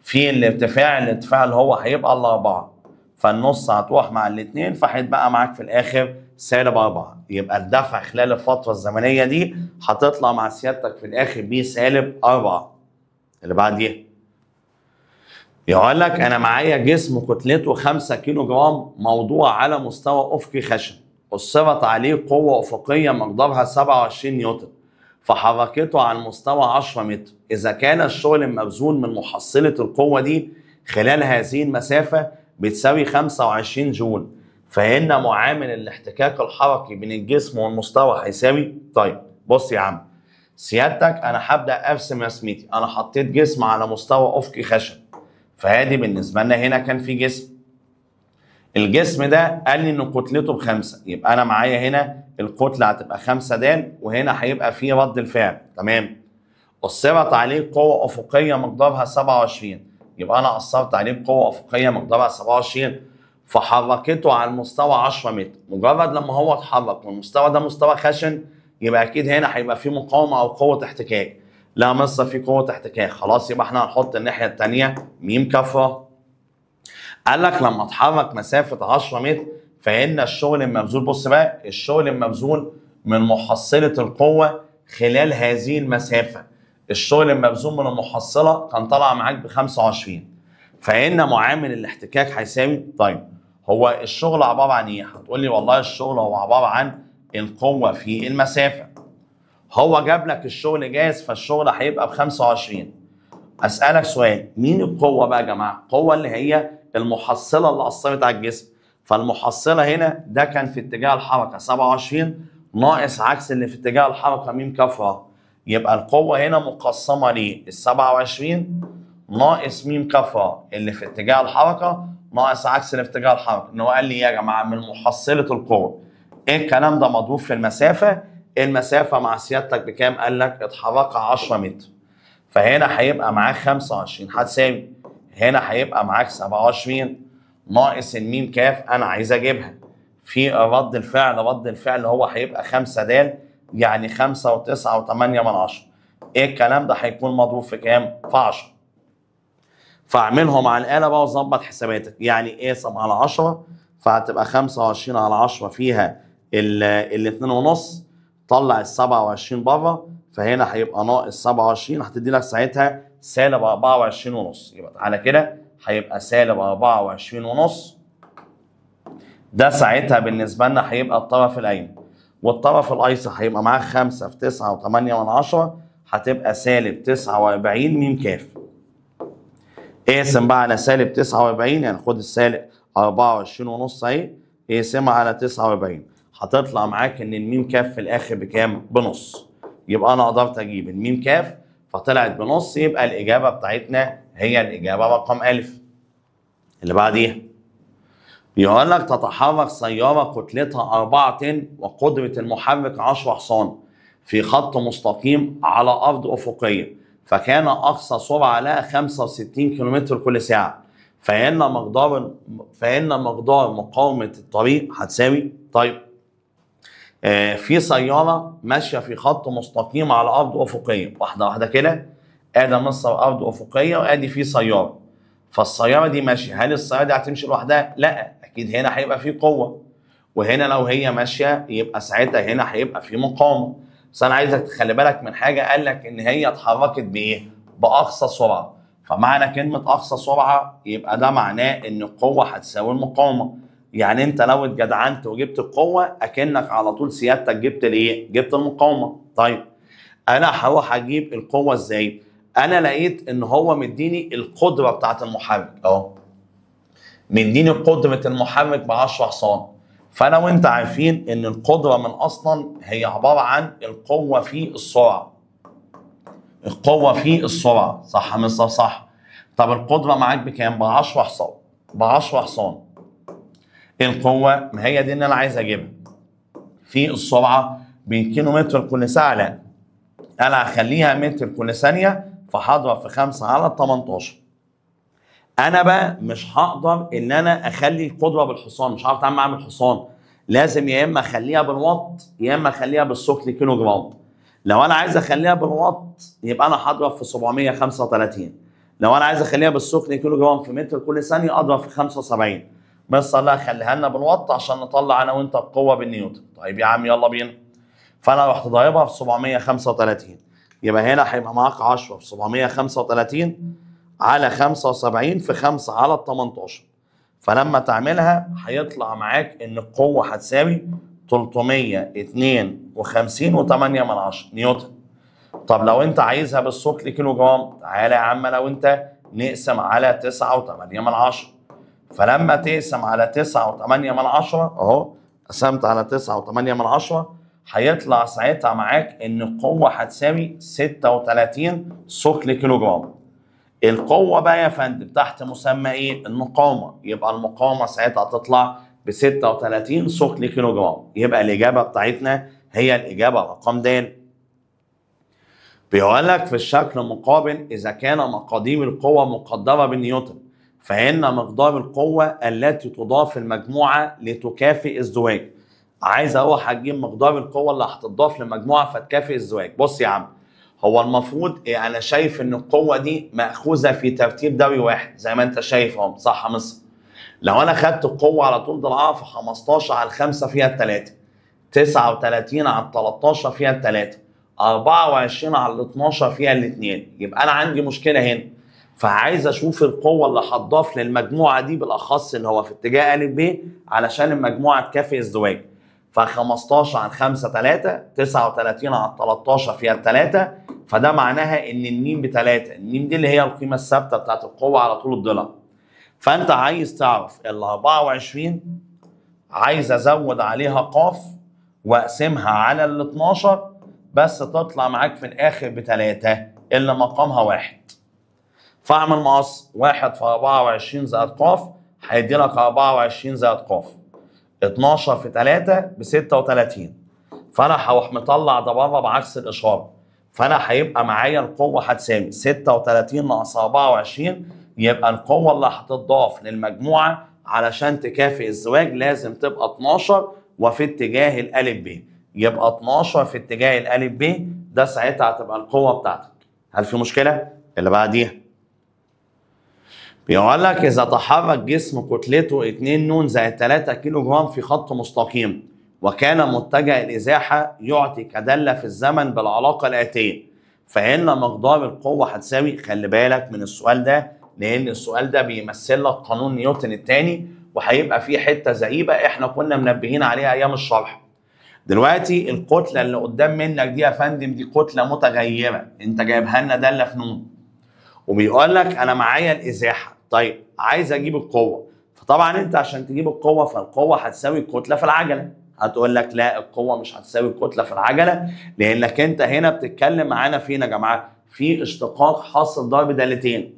في الارتفاع، الارتفاع اللي هو هيبقى 4، فالنص هتروح مع الاثنين فهيتبقى معاك في الآخر سالب 4. يبقى الدفع خلال الفترة الزمنية دي هتطلع مع سيادتك في الآخر ب سالب 4. اللي بعديها يقول لك أنا معايا جسم كتلته 5 كيلو جرام موضوع على مستوى أفقي خشن، أثرت عليه قوة أفقية مقدارها 27 نيوتن فحركته على المستوى 10 متر. إذا كان الشغل المبذول من محصلة القوة دي خلال هذه المسافة بتساوي 25 جول، فإن معامل الاحتكاك الحركي بين الجسم والمستوى هيساوي. طيب بص يا عم سيادتك، أنا هبدأ أرسم رسمتي. أنا حطيت جسم على مستوى أفقي خشن، فهادي بالنسبة لنا هنا كان في جسم، الجسم ده قال لي إن كتلته ب5، يبقى أنا معايا هنا الكتلة هتبقى 5 د، وهنا هيبقى فيه رد الفعل، تمام. أثرت عليه قوة أفقية مقدارها 27، يبقى أنا أثرت عليه بقوة أفقية مقدارها 27 فحركته على المستوى 10 متر. مجرد لما هو اتحرك والمستوى ده مستوى خشن، يبقى أكيد هنا هيبقى فيه مقاومة أو قوة احتكاك. لا مصر فيه قوة احتكاك، خلاص يبقى احنا هنحط الناحية التانية ميم كفرة. قال لك لما اتحرك مسافة 10 متر فإن الشغل المبذول، بص بقى، الشغل المبذول من محصلة القوة خلال هذه المسافة، الشغل المبذول من المحصلة كان طالع معاك ب 25، فإن معامل الاحتكاك هيساوي. طيب هو الشغل عبارة عن إيه؟ هتقول لي والله الشغل هو عبارة عن القوة في المسافة. هو جاب لك الشغل جاهز، فالشغل هيبقى ب 25. أسألك سؤال، مين القوة بقى يا جماعة؟ القوة اللي هي المحصلة اللي أثرت على الجسم. فالمحصلة هنا ده كان في اتجاه الحركة 27 ناقص عكس اللي في اتجاه الحركة ميم كفرة، يبقى القوة هنا مقسمة ليه؟ ال 27 ناقص ميم كفرة اللي في اتجاه الحركة ناقص عكس اللي في اتجاه الحركة. إن هو قال لي يا جماعة من محصلة القوة. إيه الكلام ده مضروب في المسافة؟ المسافة مع سيادتك بكام؟ قال لك اتحركها 10 متر. فهنا هيبقى معاك 25 هتساوي، هنا هيبقى معاك 27 ناقص الميم كاف انا عايز اجيبها في رد الفعل. رد الفعل هو هيبقى 5 د، يعني 5 و9 و8 من 10. ايه الكلام ده هيكون مضروب في كام؟ في 10. فاعملهم على الآلة بقى وظبط حساباتك، يعني اقسم على 10 فهتبقى 25 على 10 فيها ال 2.5، طلع ال 27 بره، فهنا هيبقى ناقص 27، هتدي لك ساعتها سالب 24.5. يبقى تعالى كده هيبقى سالب 24.5، ده ساعتها بالنسبة لنا هيبقى الطرف الأيمن، والطرف الأيسر هيبقى معاه 5 في 9.8، هتبقى سالب 49 م ك. اقسم بقى على سالب 49، يعني خد السالب 24.5 اهي، اقسمها على 49، هتطلع معاك ان الميم كاف في الاخر بكام؟ بنص. يبقى انا قدرت اجيب الميم كاف فطلعت بنص، يبقى الاجابة بتاعتنا هي الاجابة رقم أ. اللي بعديها بيقول لك تتحرك سيارة كتلتها 4 طن وقدره المحرك 10 حصان في خط مستقيم على ارض افقية، فكان اقصى سرعة لها 65 كيلومتر كل ساعة، فإن مقدار مقاومة الطريق هتساوي. طيب في سيارة ماشية في خط مستقيم على ارض افقية، واحدة واحدة كده، ادي مصر ارض افقية وادي في سيارة، فالسياره دي ماشية، هل السيارة دي هتمشي لوحدها؟ لا، اكيد هنا هيبقى في قوة، وهنا لو هي ماشية يبقى ساعتها هنا هيبقى في مقاومة. بس انا عايزك تخلي بالك من حاجة، قال لك ان هي اتحركت بايه؟ باقصى سرعة، فمعنى كلمة اقصى سرعة يبقى ده معناه ان القوة هتساوي المقاومة. يعني انت لو اتجدعنت وجبت القوة اكنك على طول سيادتك جبت الايه؟ جبت المقاومة. طيب انا هروح اجيب القوة ازاي؟ انا لقيت ان هو مديني القدرة بتاعت المحرك اهو، مديني قدره المحرك ب 10 حصان، فانا وانت عارفين ان القدرة من اصلا هي عبارة عن القوة في السرعة. القوة في السرعة، صح يا مستر؟ صح. طب القدرة معاك بكام؟ ب 10 حصان، ب 10 حصان. القوة ما هي دي اللي انا عايز اجيبها في السرعة بالكيلومتر كل ساعة، لا انا هخليها متر كل ثانية، فهضرب في 5 على 18. انا بقى مش هقدر ان انا اخلي القدرة بالحصان، مش عارف اتعامل معاها بالحصان، لازم يا اما اخليها بالوات يا اما اخليها بالثقل كيلو جرام. لو انا عايز اخليها بالوات يبقى انا هضرب في 735، لو انا عايز اخليها بالثقل كيلو جرام في متر كل ثانية اضرب في 75. بس الله خليها لنا بالوات عشان نطلع انا وانت القوة بالنيوتن. طيب يا عم يلا بينا. فانا رحت ضاربها في 735، يبقى هنا هيبقى معاك 10 في 735 على 75 في 5 على 18. فلما تعملها هيطلع معاك ان القوة هتساوي 352.8 نيوتن. طب لو انت عايزها بالثقل كيلو جرام، تعالى يا عم لو انت نقسم على 9.8. فلما تقسم على 9.8 اهو، قسمت على 9.8 هيطلع ساعتها معاك ان القوة هتساوي 36 ثقل كيلو جرام. القوة بقى يا فندم تحت مسمى ايه؟ المقاومة، يبقى المقاومة ساعتها هتطلع ب 36 ثقل كيلو جرام. يبقى الإجابة بتاعتنا هي الإجابة رقم د. بيقول لك في الشكل المقابل إذا كان مقادير القوة مقدرة بالنيوتن فإن مقدار القوة التي تضاف المجموعة لتكافئ الزواج. عايز أروح أجيب مقدار القوة اللي هتضاف للمجموعة فتكافئ الزواج. بص يا عم، هو المفروض أنا شايف إن القوة دي مأخوذة في ترتيب دوري واحد زي ما أنت شايف أهو، صح يا مصر؟ لو أنا خدت القوة على طول ضلعها في 15 على 5 فيها 3، 39 على 13 فيها 3، 24 على 12 فيها 2، يبقى أنا عندي مشكلة هنا. فعايز اشوف القوة اللي هتضاف للمجموعة دي بالاخص اللي هو في اتجاه ا ب علشان المجموعة تكافئ الزواج. ف 15 على 5 3، 39 على 13 فيها 3، فده معناها ان الميم ب 3، الميم دي اللي هي القيمة الثابتة بتاعت القوة على طول الضلع. فانت عايز تعرف ال 24 عايز ازود عليها قاف واقسمها على ال 12 بس تطلع معاك في الاخر ب 3 اللي مقامها 1. فاعمل مقص 1 في 24 زائد قاف هيدي لك 24 زائد قاف، 12 في 3 ب 36. فانا هروح مطلع ده بره بعكس الاشارة، فانا هيبقى معايا القوة هتساوي 36 ناقص 24، يبقى القوة اللي هتضاف للمجموعة علشان تكافئ الزواج لازم تبقى 12 وفي اتجاه الالف ب، يبقى 12 في اتجاه الالف ب ده ساعتها هتبقى القوة بتاعتك. هل في مشكلة؟ اللي بعديها بيقول لك اذا تحرك جسم كتلته 2 ن زائد 3 كيلو جرام في خط مستقيم وكان متجه الازاحه يعطي كدله في الزمن بالعلاقة الاتية، فان مقدار القوة هتساوي. خلي بالك من السؤال ده لان السؤال ده بيمثل لك قانون نيوتن الثاني، وهيبقى فيه حتة زئيبه احنا كنا منبهين عليها ايام الشرح. دلوقتي الكتلة اللي قدام منك دي يا فندم دي كتلة متغيرة، انت جايبها لنا داله في نون، وبيقول لك انا معايا الازاحه، طيب عايز اجيب القوة. فطبعا انت عشان تجيب القوة فالقوه هتساوي الكتلة في العجلة. هتقول لك لا، القوة مش هتساوي الكتلة في العجلة، لانك انت هنا بتتكلم معانا فين يا جماعة؟ في اشتقاق حاصل ضرب دالتين.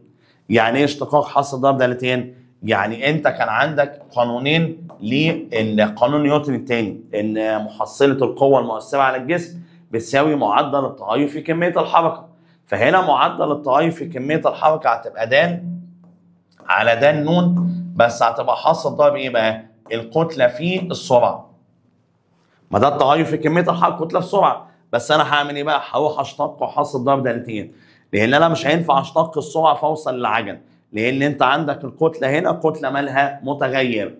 يعني ايه اشتقاق حاصل ضرب دالتين؟ يعني انت كان عندك قانونين للقانون نيوتن الثاني، ان محصله القوة المؤثرة على الجسم بتساوي معدل التغير في كمية الحركة. فهنا معدل التغير في كمية الحركة هتبقى د على د نون، بس هتبقى حاصل ضرب ايه بقى؟ الكتلة في السرعة. ما ده التغير في كمية الحركة كتلة في سرعة، بس انا هعمل ايه بقى؟ هروح اشتق وحاصل ضرب دالتين، لان انا مش هينفع اشتق السرعة فاوصل للعجل، لان انت عندك الكتلة هنا كتلة مالها متغيرة.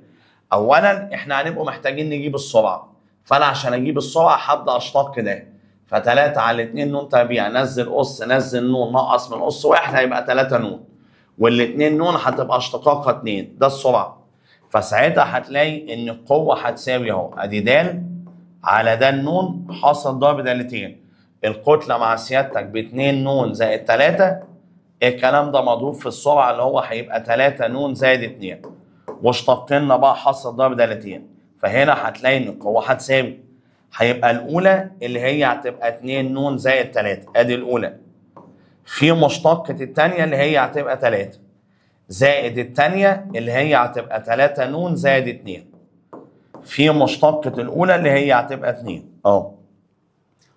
اولا احنا هنبقى محتاجين نجيب السرعة، فانا عشان اجيب السرعة هبدا اشتق ده، ف3 على 2 نون تربيع، نزل اس نزل نون نقص من اس 1 هيبقى 3 نون، وال2 نون هتبقى اشتقاقها 2، ده السرعة. فساعتها هتلاقي ان القوة هتساوي اهو ادي د على د نون حاصل ضرب دالتين، الكتلة مع سيادتك ب 2 نون زائد 3، الكلام ده مضروب في السرعة اللي هو هيبقى 3 نون زائد 2، واشتقنا بقى حاصل ضرب دالتين. فهنا هتلاقي ان القوة هتساوي هيبقى الاولى اللي هي هتبقى 2 نون زائد 3، ادي الاولى، في مشتقة الثانية اللي هي هتبقى 3 زائد الثانية اللي هي هتبقى 3 نون زائد 2، في مشتقة الأولى اللي هي هتبقى 2 اهو.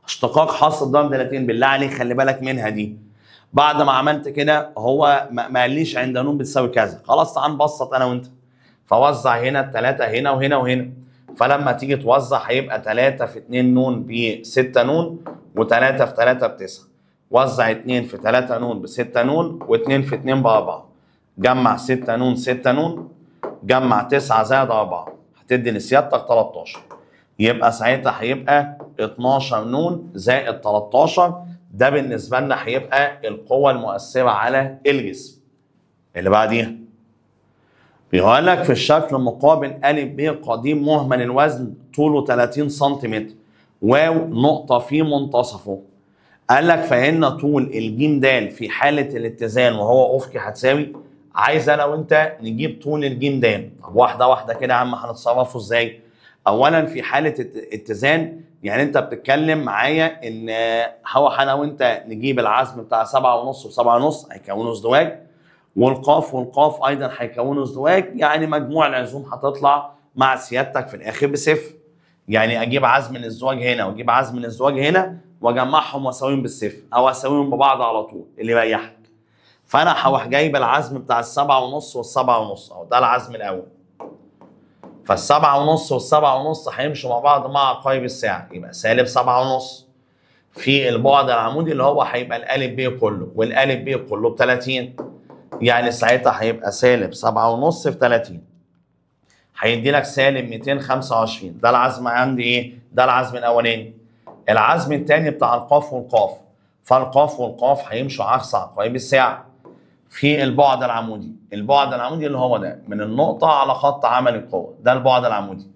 اشتقاق حاصل ضرب دالتين، بالله عليك خلي بالك منها دي. بعد ما عملت كده هو ما قاليش عند نون بتساوي كذا، خلاص تعال نبسط انا وانت. فوزع هنا الثلاثة هنا وهنا وهنا، فلما تيجي توزع هيبقى 3 في 2 نون ب 6 نون، و3 في 3 ب 9. وزع 2 في 3 نون ب 6 نون، و2 في 2 ب 4. جمع 6 نون 6 نون، جمع 9 زائد 4 هتدي لسيادتك 13. يبقى ساعتها هيبقى 12 نون زائد 13، ده بالنسبة لنا هيبقى القوة المؤثرة على الجسم. اللي بعديها بيقول لك في الشكل المقابل أ ب قديم مهمل الوزن طوله 30 سم، واو نقطة في منتصفه. قال لك فإن طول الجيم د في حالة الاتزان وهو أفقي هتساوي. عايز أنا وأنت نجيب طول الجيم د. طب واحدة واحدة كده يا عم هنتصرفه إزاي؟ أولا في حالة اتزان، يعني أنت بتتكلم معايا إن هو أنا وأنت نجيب العزم بتاع 7.5 و7.5 هيكونوا ازدواج، والقاف والقاف أيضا هيكونوا ازدواج، يعني مجموع العزوم هتطلع مع سيادتك في الآخر بصفر. يعني أجيب عزم الازدواج هنا وأجيب عزم الازدواج هنا واجمعهم واساويهم بالصفر، او اساويهم ببعض على طول اللي يريحك. فانا هروح جايب العزم بتاع 7.5 وال7.5 اهو، ده العزم الاول. فال7.5 وال7.5 هيمشوا مع بعض مع عقارب الساعة، يبقى سالب 7.5 في البعد العمودي اللي هو هيبقى الالف ب كله، والالف ب كله ب 30، يعني ساعتها هيبقى سالب 7.5 في 30 هيدي لك سالب 225. ده العزم عندي ايه؟ ده العزم الاولاني. العزم الثاني بتاع القاف والقاف، فالقاف والقاف هيمشوا عكس عقارب الساعة في البعد العمودي. البعد العمودي اللي هو ده من النقطة على خط عمل القوة، ده البعد العمودي،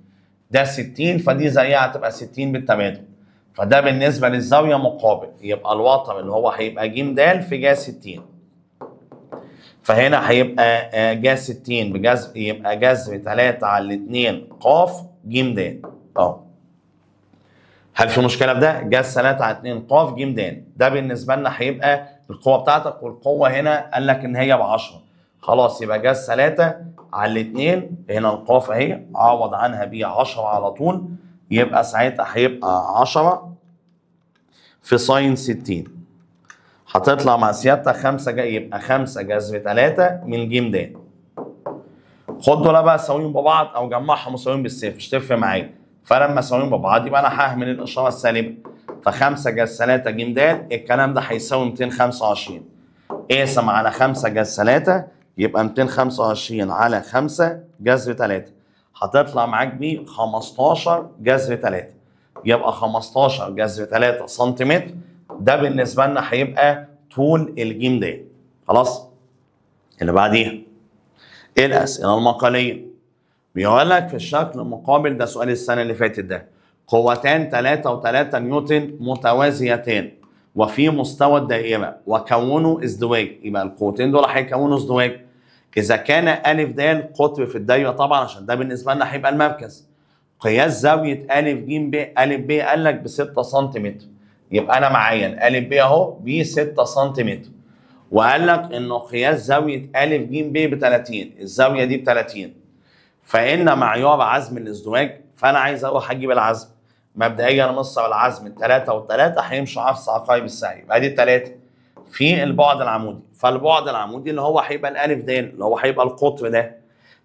ده 60، فدي زيها هتبقى 60 بالتبادل. فده بالنسبة للزاوية مقابل، يبقى الوتر اللي هو هيبقى ج د في جا 60. فهنا هيبقى جا 60 بجذر، يبقى جذر 3 على 2 ق ج د اهو. هل في مشكلة في ده؟ جذر 3 على 2 ق ج د، ده بالنسبة لنا هيبقى القوة بتاعتك، والقوه هنا قال لك ان هي ب 10، خلاص يبقى جذر 3 على 2 هنا القاف اهي، عوض عنها ب 10 على طول، يبقى ساعتها هيبقى 10 في sine 60، هتطلع مع سيادتك 5 جاي، يبقى 5 جذر 3 من ج د. خد دول بقى ساويهم ببعض او جمعهم وساويهم بالصفر، مش تفرق معايا. فلما اساويهم ببعض يبقى انا ههمل الاشارة السالبه، ف5 جذر 3 ج د، الكلام ده هيساوي 225. اقسم على 5 جذر 3 يبقى 225 على 5 جذر 3، هتطلع معاك ب 15 جذر 3، يبقى 15 جذر 3 سنتيمتر. ده بالنسبة لنا هيبقى طول الجيم د. خلاص؟ اللي بعديها ايه الاسئلة المقاليه؟ بيقول لك في الشكل المقابل، ده سؤال السنة اللي فاتت ده، قوتان 3 و3 نيوتن متوازيتان وفي مستوى الدائرة وكونوا ازدواج، يبقى القوتين دول هيكونوا ازدواج. اذا كان ا د قطب في الدايرة طبعا عشان ده بالنسبة لنا هيبقى المركز. قياس زاوية ا ج ب ا ب قال لك ب 6 سم، يبقى انا معايا ا ب اهو ب 6 سم، وقال لك انه قياس زاوية ا ج ب ب 30، الزاوية دي ب 30، فان معيار عزم الازدواج، فانا عايز اروح اجيب العزم. مبدئيا مصر العزم 3 و3 هيمشوا عكس عقارب الساعة، يبقى دي 3 في البعد العمودي، فالبعد العمودي اللي هو هيبقى الالف د اللي هو هيبقى القطر ده.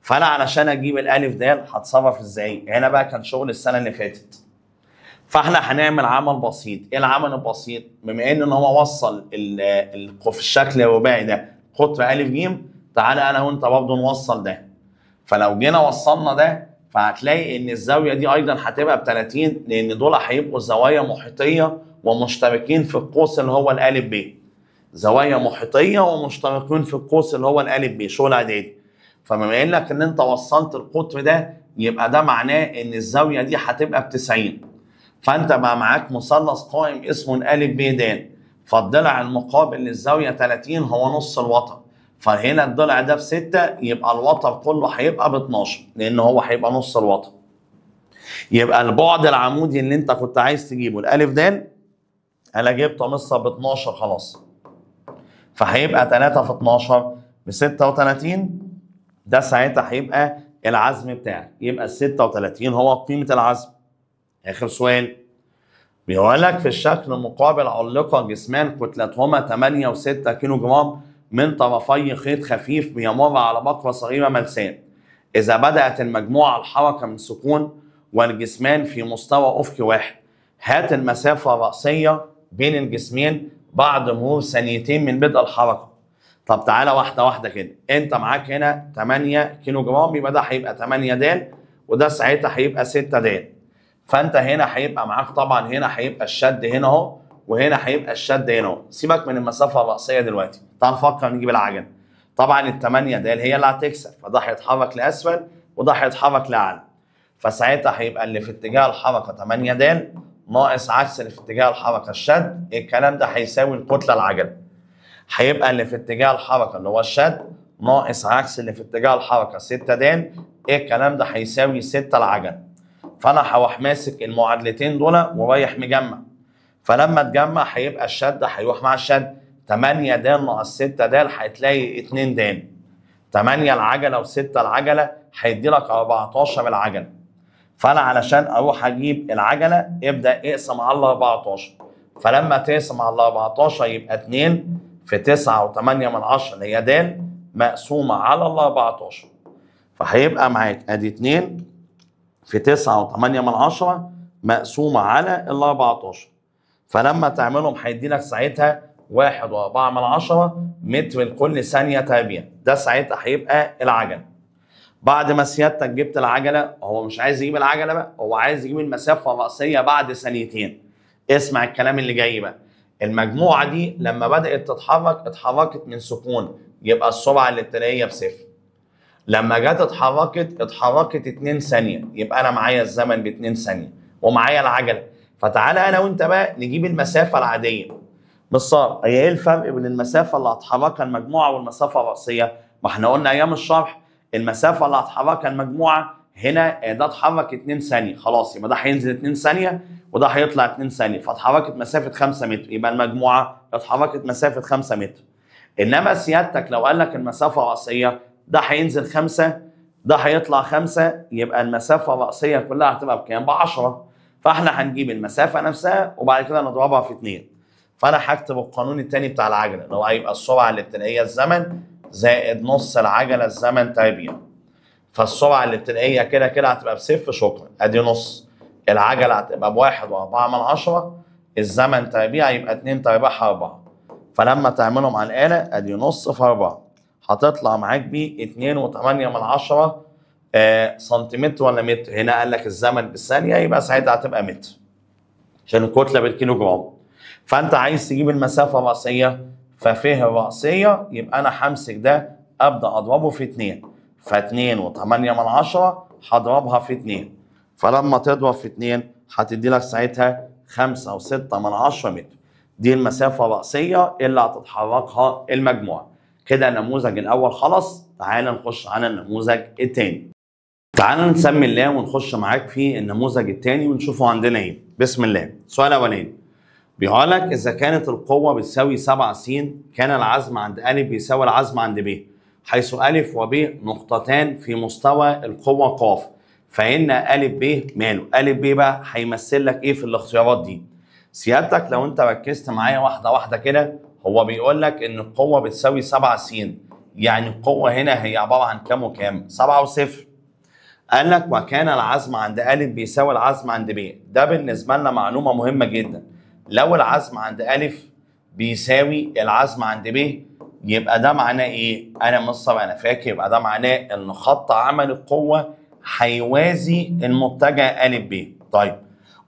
فانا علشان اجيب الالف د هتصرف ازاي؟ هنا بقى كان شغل السنة اللي فاتت. فاحنا هنعمل عمل بسيط، ايه العمل البسيط؟ بما ان هو وصل في الشكل الرباعي ده قطر ا ج، تعالى انا وانت برضه نوصل ده. فلو جينا وصلنا ده فهتلاقي ان الزاوية دي ايضا هتبقى ب 30، لان دول هيبقوا زوايا محيطيه ومشتركين في القوس اللي هو الالف ب. زوايا محيطيه ومشتركين في القوس اللي هو الالف ب، شغل اعدادي. فبما انك ان انت وصلت القطر ده يبقى ده معناه ان الزاوية دي هتبقى ب 90. فانت بقى معاك مثلث قائم اسمه الالف ب د، فالضلع المقابل للزاويه 30 هو نص الوتر، فهنا الضلع ده ب6 يبقى الوتر كله هيبقى ب12 لان هو هيبقى نص الوتر. يبقى البعد العمودي اللي انت كنت عايز تجيبه الالف د انا جبته مصر ب 12 خلاص، فهيبقى 3 في 12 ب 36، ده ساعتها هيبقى العزم بتاعك، يبقى ال 36 هو قيمة العزم. اخر سؤال بيقول لك في الشكل المقابل علق جسمان كتلتهما 8 و6 كيلو جرام من طرفي خيط خفيف بيمر على بقرة صغيرة ملساء. إذا بدأت المجموعة الحركة من سكون والجسمان في مستوى أفقي واحد، هات المسافة الرأسية بين الجسمين بعد مرور ثانيتين من بدء الحركة. طب تعالى واحدة واحدة كده، أنت معاك هنا 8 كيلو جرام، يبقى ده هيبقى 8 د وده ساعتها هيبقى 6 د. فأنت هنا هيبقى معاك طبعا هنا هيبقى الشد هنا أهو، وهنا هيبقى الشد هنا اهو. سيبك من المسافة الرأسية دلوقتي، تعال نفكر نجيب العجلة. طبعا ال 8 د هي اللي هتكسب، فده هيتحرك لاسفل وده هيتحرك لاعلى. فساعتها هيبقى اللي في اتجاه الحركة 8 د ناقص عكس اللي في اتجاه الحركة الشد، الكلام ده هيساوي الكتلة العجلة. هيبقى اللي في اتجاه الحركة اللي هو الشد ناقص عكس اللي في اتجاه الحركة 6 د، الكلام ده هيساوي 6 العجلة. فانا هروح ماسك المعادلتين دول ورايح مجمع. فلما تجمع هيبقى الشد هيروح مع الشد، 8 د ناقص 6 د هتلاقي 2 د، 8 العجلة و6 العجلة هيدي لك 14 العجلة. فانا علشان اروح اجيب العجلة ابدا اقسم على 14، فلما تقسم على 14 يبقى 2 في 9.8 اللي هي د مقسومة على 14، فهيبقى معاك ادي 2 في 9.8 مقسومة على 14. فلما تعملهم هيدي لك ساعتها 1.4 متر لكل ثانية تربيع، ده ساعتها هيبقى العجلة. بعد ما سيادتك جبت العجلة، هو مش عايز يجيب العجلة بقى، هو عايز يجيب المسافة الرأسية بعد ثانيتين. اسمع الكلام اللي جاي بقى. المجموعة دي لما بدأت تتحرك اتحركت من سكون، يبقى السرعة الابتدائية بصفر. لما جت اتحركت 2 ثانية، يبقى أنا معايا الزمن ب 2 ثانية ومعايا العجلة. فتعالى انا وانت بقى نجيب المسافة العادية. بالظبط، هي ايه الفرق بين المسافة اللي هتحركها المجموعة والمسافة الرأسية؟ ما احنا قلنا ايام الشرح المسافة اللي هتحركها المجموعة هنا ده اتحرك 2 ثانية، خلاص يبقى ده هينزل 2 ثانية وده هيطلع 2 ثانية، فاتحركت مسافة 5 متر، يبقى المجموعة اتحركت مسافة 5 متر. انما سيادتك لو قال لك المسافة الرأسية ده هينزل 5 ده هيطلع 5، يبقى المسافة الرأسية كلها هتبقى بكام؟ ب 10. فاحنا هنجيب المسافة نفسها وبعد كده نضربها في 2. فانا هكتب القانون الثاني بتاع العجلة اللي هو هيبقى السرعة الابتدائية الزمن زائد نص العجلة الزمن تربيع. فالسرعه الابتدائية كده كده هتبقى بصفر، شكرا، ادي نص العجلة هتبقى ب 1.4 الزمن تربيع يبقى 2 تربيعها 4. فلما تعملهم على الآلة ادي نص في 4 هتطلع معاك ب 2.8 سنتيمتر ولا متر؟ هنا قال لك الزمن بالثانية يبقى ساعتها هتبقى متر عشان الكتلة بالكيلو جرام. فأنت عايز تجيب المسافة الرأسية، ففيه الرأسية يبقى أنا همسك ده أبدأ أضربه في 2، ف2.8 هضربها في 2، فلما تضرب في 2 هتدي لك ساعتها 5.6 متر. دي المسافة الرأسية اللي هتتحركها المجموعة. كده النموذج الأول خلص، تعال نخش على النموذج الثاني. تعال نسمي الله ونخش معاك في النموذج الثاني ونشوفه عندنا ايه. بسم الله. السؤال الأولاني بيقول لك إذا كانت القوة بتساوي 7 س كان العزم عند أ بيساوي العزم عند ب، حيث أ وب نقطتان في مستوى القوة ق، فإن أ ب ماله؟ أ ب بقى هيمثل لك إيه في الاختيارات دي؟ سيادتك لو أنت ركزت معايا واحدة واحدة كده، هو بيقول لك إن القوة بتساوي 7 س، يعني القوة هنا هي عبارة عن كام وكام؟ 7 و0. قال لك وكان العزم عند أ بيساوي العزم عند ب، ده بالنسبة لنا معلومة مهمة جدا. لو العزم عند أ بيساوي العزم عند ب يبقى ده معناه إيه؟ أنا مصر أنا فاكر، يبقى ده معناه إن خط عمل القوة هيوازي المتجه أ ب. طيب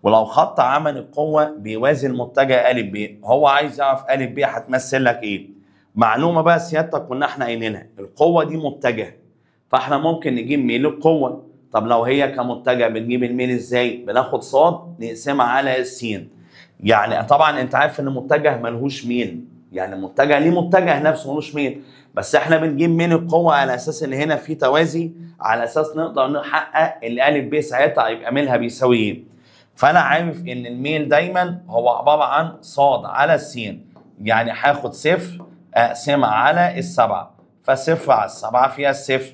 ولو خط عمل القوة بيوازي المتجه أ ب، هو عايز يعرف أ ب هتمثل لك إيه؟ معلومة بقى سيادتك كنا إحنا قايلينها، القوة دي متجه، فإحنا ممكن نجيب ميل القوة. طب لو هي كمتجه بنجيب الميل إزاي؟ بناخد ص نقسمها على السين. يعني طبعا أنت عارف إن المتجه ملهوش ميل، يعني المتجه ليه متجه نفسه ملوش ميل، بس احنا بنجيب ميل القوة على اساس ان هنا في توازي، على اساس نقدر نحقق اللي أ ب ساعتها يبقى ميلها بيساوي ايه. فانا عارف ان الميل دايما هو عبارة عن ص على السين، يعني هاخد صفر اقسمها على السبعة، فصفر على السبعة فيها الصفر،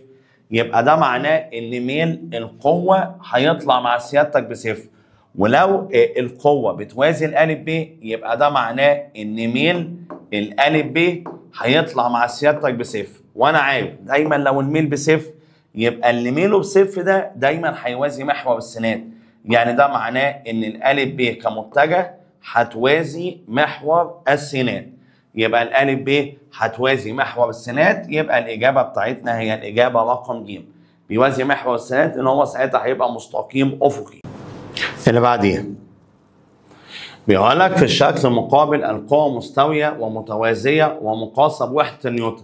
يبقى ده معناه ان ميل القوة هيطلع مع سيادتك بصفر. ولو القوة بتوازي الأ ب يبقى ده معناه ان ميل الأ ب هيطلع مع سيادتك بصفر. وانا عارف دايما لو الميل بصفر يبقى اللي ميله بصفر ده دايما هيوازي محور السينات، يعني ده معناه ان الأ ب كمتجه هتوازي محور السينات، يبقى الأ ب هتوازي محور السينات، يبقى الإجابة بتاعتنا هي الإجابة رقم ج، بيوازي محور السينات ان هو ساعتها هيبقى مستقيم أفقي. اللي بعديها بيقول لك في الشكل المقابل القوة مستوية ومتوازية ومقاسة بوحدة نيوتن،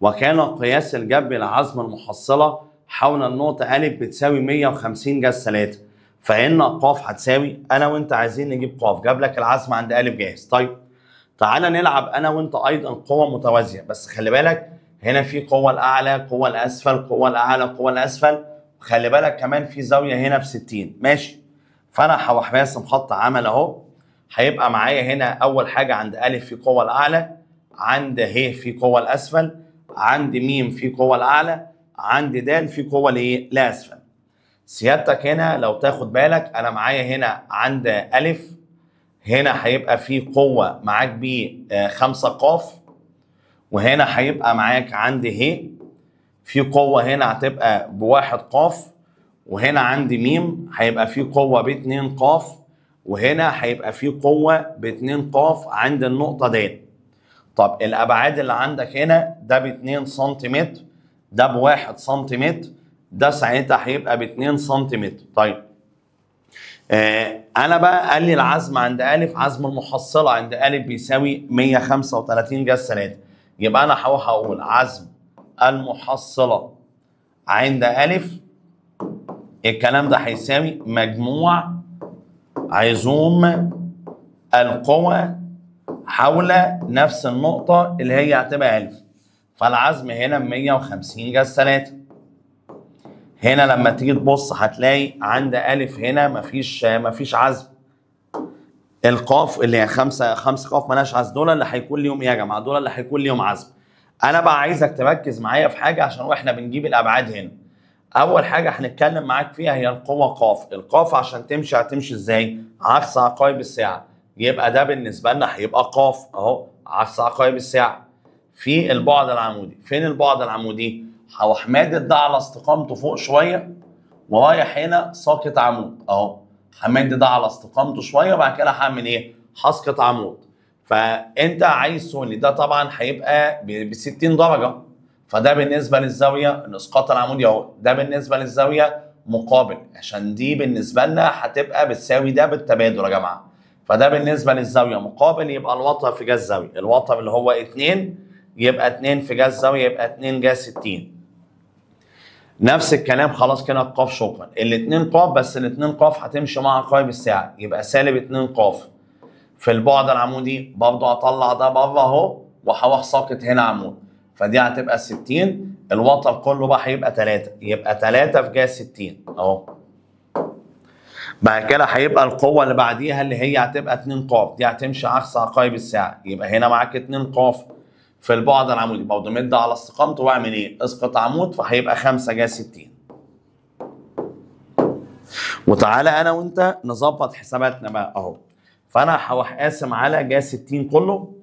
وكان قياس الجبر لعزم المحصلة حول النقطة أ بتساوي 150 جذر 3، فإن ق هتساوي، أنا وأنت عايزين نجيب ق، جاب لك العزم عند أ جاهز. طيب تعالى نلعب أنا وأنت أيضا قوة متوازية، بس خلي بالك هنا في قوة الأعلى، قوة الأسفل، قوة الأعلى، قوة الأسفل، وخلي بالك كمان في زاوية هنا ب 60، ماشي. فأنا هروح راسم خط عمل أهو، هيبقى معايا هنا أول حاجة عند أ في قوة الأعلى، عند ه في قوة الأسفل، عند م في قوة الأعلى، عند د في قوة الإيه؟ الأسفل. سيادتك هنا لو تاخد بالك أنا معايا هنا عند أ هنا هيبقى في قوة معاك ب 5 ق، وهنا هيبقى معاك عند ه في قوة هنا هتبقى ب1 ق، وهنا عند م هيبقى في قوة ب2 ق، وهنا هيبقى في قوة ب2 ق عند النقطة د. طب الأبعاد اللي عندك هنا ده ب2 سنتيمتر، ده ب1 سنتيمتر، ده ساعتها هيبقى ب2 سنتيمتر. طيب أنا بقى قال لي العزم عند أ، عزم المحصلة عند أ بيساوي 135 جذر 3، يبقى أنا هروح أقول عزم المحصلة عند أ الكلام ده هيساوي مجموع عزوم القوى حول نفس النقطة اللي هي هتبقى 1000، فالعزم هنا 150 جذر 3. هنا لما تيجي تبص هتلاقي عند أ هنا مفيش عزم، القاف اللي هي 5 قاف مالهاش عزم، دول اللي هيكون ليهم ايه يا جماعة؟ دول اللي هيكون ليهم عزم. أنا بقى عايزك تركز معايا في حاجة عشان واحنا بنجيب الأبعاد هنا. أول حاجة هنتكلم معاك فيها هي القوة قاف، القاف عشان تمشي هتمشي ازاي؟ عكس عقارب الساعة، يبقى ده بالنسبة لنا هيبقى قاف أهو عكس عقارب الساعة. في البعد العمودي، فين البعد العمودي؟ هروح مادد ده على استقامته فوق شوية ورايح هنا ساقط عمود أهو، همد ده على استقامته شوية وبعد كده هعمل إيه؟ هسقط عمود. فانت عايز تقول لي ده طبعا هيبقى ب 60 درجه، فده بالنسبة للزاويه الاسقاط العمودي اهو، ده بالنسبة للزاويه مقابل، عشان دي بالنسبة لنا هتبقى بتساوي ده بالتبادل يا جماعة. فده بالنسبة للزاويه مقابل، يبقى الوتر في جا الزاوية، الوتر اللي هو 2 يبقى 2 في جا الزاوية يبقى 2 جا 60. نفس الكلام خلاص كده القاف شكرا، الاثنين قاف، بس الاثنين قاف هتمشي مع عقارب الساعة، يبقى سالب 2 قاف. في البعد العمودي برضه هطلع ده بره اهو وهروح ساقط هنا عمود، فدي هتبقى 60، الوتر كله بقى هيبقى 3، يبقى 3 في جا 60 اهو. بعد كده هيبقى القوة اللي بعديها اللي هي هتبقى 2 قاف، دي هتمشي عكس عقارب الساعة، يبقى هنا معاك 2 قاف. في البعد العمودي برضه مد على استقامته واعمل ايه؟ اسقط عمود، فهيبقى 5 جا 60. وتعالى انا وانت نظبط حساباتنا بقى اهو. فانا هروح قاسم على جا 60 كله،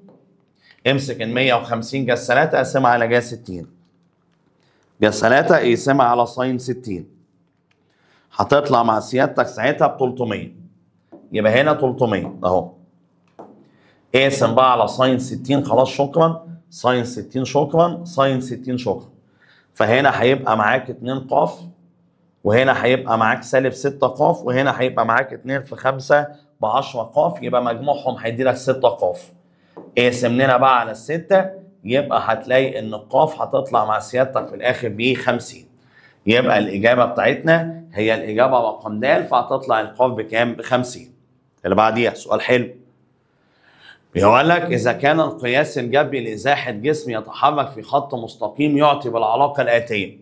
امسك ال 150 جا 3 اقسمها على جا 60، جا 3 اقسمها على sine 60، هتطلع مع سيادتك ساعتها ب 300، يبقى هنا 300 اهو. اقسم بقى على sine 60، خلاص شكرا، sine 60 شكرا، sine 60 شكرا. فهنا هيبقى معاك 2 قاف، وهنا هيبقى معاك سالب 6 قاف، وهنا هيبقى معاك 2 في 5 ب 10 قاف، يبقى مجموعهم هيدي لك 6 قاف. اقسم لنا بقى على الستة، يبقى هتلاقي ان القاف هتطلع مع سيادتك في الاخر ب 50. يبقى الاجابة بتاعتنا هي الاجابة رقم د، فهتطلع القاف بكام؟ ب 50. اللي بعديها سؤال حلو، بيقول لك اذا كان القياس الجبري لازاحه جسم يتحرك في خط مستقيم يعطي بالعلاقة الاتية،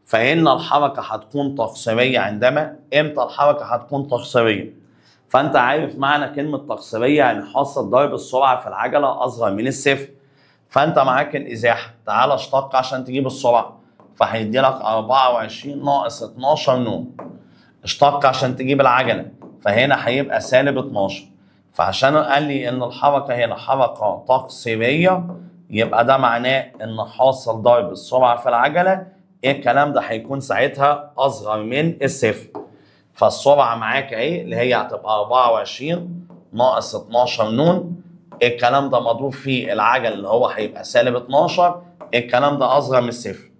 فان الحركة هتكون تقصيريه عندما. امتى الحركة هتكون تقصيريه؟ فانت عارف معنى كلمة تقصيريه، يعني حاصل ضرب السرعة في العجلة اصغر من الصفر. فانت معاك الازاحه، تعال اشتق عشان تجيب السرعة، فهيدي لك 24 ناقص 12 نون. اشتق عشان تجيب العجلة، فهنا هيبقى سالب 12. فعشان قال لي ان الحركة هنا حركة تقصيريه، يبقى ده معناه ان حاصل ضرب السرعة في العجلة ايه الكلام ده هيكون ساعتها اصغر من الصفر. فالسرعه معاك اهي اللي هي هتبقى 24 ناقص 12 نون، الكلام ده مضروب في العجل اللي هو هيبقى سالب 12، الكلام ده اصغر من الصفر.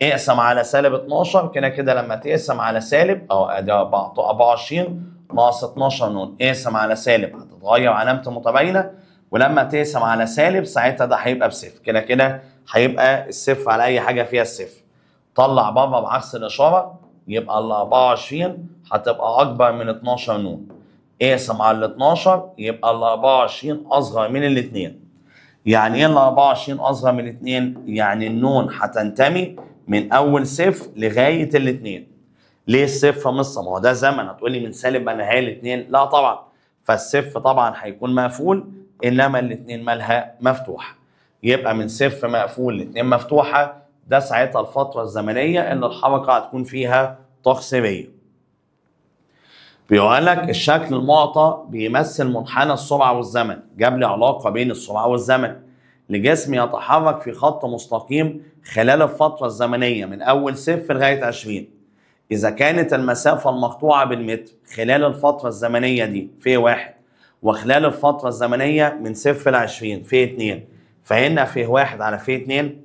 اقسم على سالب 12، كده كده لما تقسم على سالب اهو ادي 24 ناقص 12 نون، اقسم على سالب هتتغير علامته متباينة، ولما تقسم على سالب ساعتها ده هيبقى بصفر، كده كده هيبقى الصفر على اي حاجة فيها الصفر. طلع بره بعكس الاشارة، يبقى ال 24 هتبقى اكبر من 12 نون. اقسم على ال 12، يبقى ال 24 اصغر من الاثنين. يعني ايه ال 24 اصغر من الاثنين؟ يعني النون هتنتمي من اول صفر لغاية الاثنين. ليه الصفر مصة؟ ما هو ده زمن، هتقولي من سالب ما نهاية الاثنين؟ لا طبعا، فالصفر طبعا هيكون مقفول، انما الاثنين مالها مفتوحة. يبقى من صفر مقفول لاثنين مفتوحة، ده ساعتها الفترة الزمنية اللي الحركة هتكون فيها تقصيريه. بيقول لك الشكل المعطى بيمثل منحنى السرعة والزمن، جاب لي علاقة بين السرعة والزمن لجسم يتحرك في خط مستقيم خلال الفترة الزمنية من اول صفر لغاية 20. اذا كانت المسافة المقطوعة بالمتر خلال الفترة الزمنية دي في 1، وخلال الفترة الزمنية من صفر ل 20 في 2، فهنا في 1 على في 2.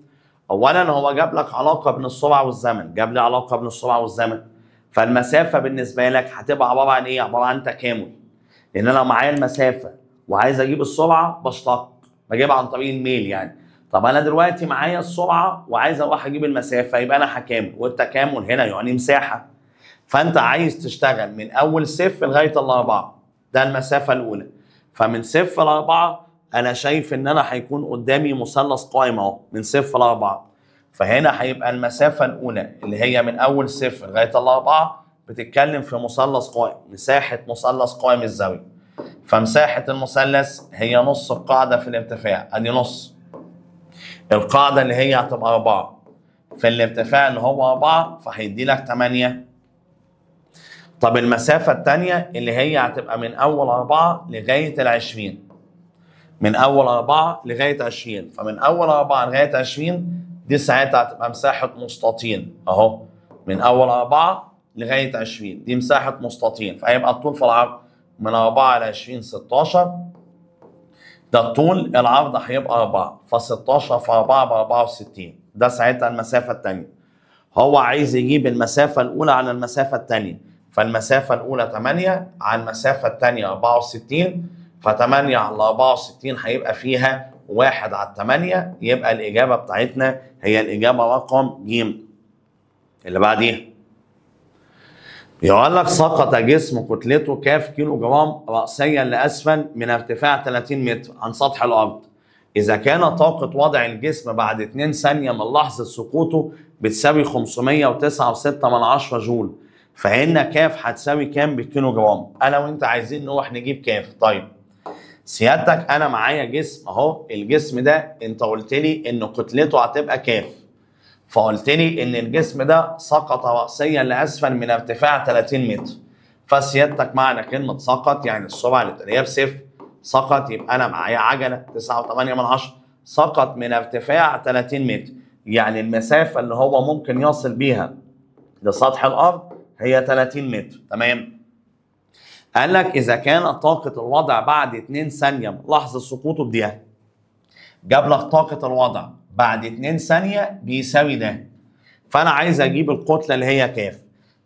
اولا هو جاب لك علاقة بين السرعة والزمن، جاب لي علاقة بين السرعة والزمن، فالمسافه بالنسبة لك هتبقى عبارة عن ايه؟ عبارة عن تكامل. لان انا لو معايا المسافة وعايز اجيب السرعة بشتق، بجيبها عن طريق الميل يعني. طب انا دلوقتي معايا السرعة وعايز اروح اجيب المسافة، يبقى انا هكامل، والتكامل هنا يعني مساحة. فانت عايز تشتغل من اول صفر لغاية الاربعة، ده المسافة الاولى. فمن صفر لاربعة انا شايف ان انا هيكون قدامي مثلث قائم اهو من صفر لاربعة، فهنا هيبقى المسافة الاولى اللي هي من اول صفر لغاية الاربعة بتتكلم في مثلث قائم، مساحة مثلث قائم الزاوية. فمساحه المثلث هي نص القاعدة في الارتفاع، ادي نص القاعدة اللي هي هتبقى 4 في الارتفاع اللي هو 4، فهيدي لك 8. طب المسافة الثانية اللي هي هتبقى من اول 4 لغاية ال 20، من اول 4 لغاية 20، فمن اول 4 لغاية 20 دي ساعتها هتبقى مساحة مستطيل اهو، من اول 4 لغاية 20 دي مساحة مستطيل، فهيبقى الطول في العرض من 4 ل 20 16. ده الطول، العرض هيبقى 4، ف16 في 4 ب 64، ده ساعتها المسافة الثانية. هو عايز يجيب المسافة الأولى على المسافة الثانية، فالمسافة الأولى 8 على المسافة الثانية 64، ف8 على 64 هيبقى فيها 1 على 8، يبقى الإجابة بتاعتنا هي الإجابة رقم ج. اللي بعديها بيقول لك سقط جسم كتلته كاف كيلو جرام رأسيا لأسفل من ارتفاع 30 متر عن سطح الأرض. إذا كان طاقة وضع الجسم بعد 2 ثانية من لحظة سقوطه بتساوي 509.6 جول، فإن كاف هتساوي كام بالكيلو جرام؟ أنا وأنت عايزين نروح نجيب كاف. طيب سيادتك أنا معايا جسم أهو، الجسم ده أنت قلت لي إن كتلته هتبقى كاف، فقلت لي ان الجسم ده سقط رأسيا لاسفل من ارتفاع 30 متر، فسيادتك معنى كلمة سقط يعني السرعة الابتدائية بصفر، سقط يبقى انا معايا عجلة 9.8، سقط من ارتفاع 30 متر، يعني المسافة اللي هو ممكن يصل بيها لسطح الارض هي 30 متر. تمام. قال لك اذا كان طاقة الوضع بعد 2 ثانية من لحظة سقوطه بديها، جاب لك طاقة الوضع بعد 2 ثانية بيساوي ده، فأنا عايز أجيب الكتلة اللي هي كاف،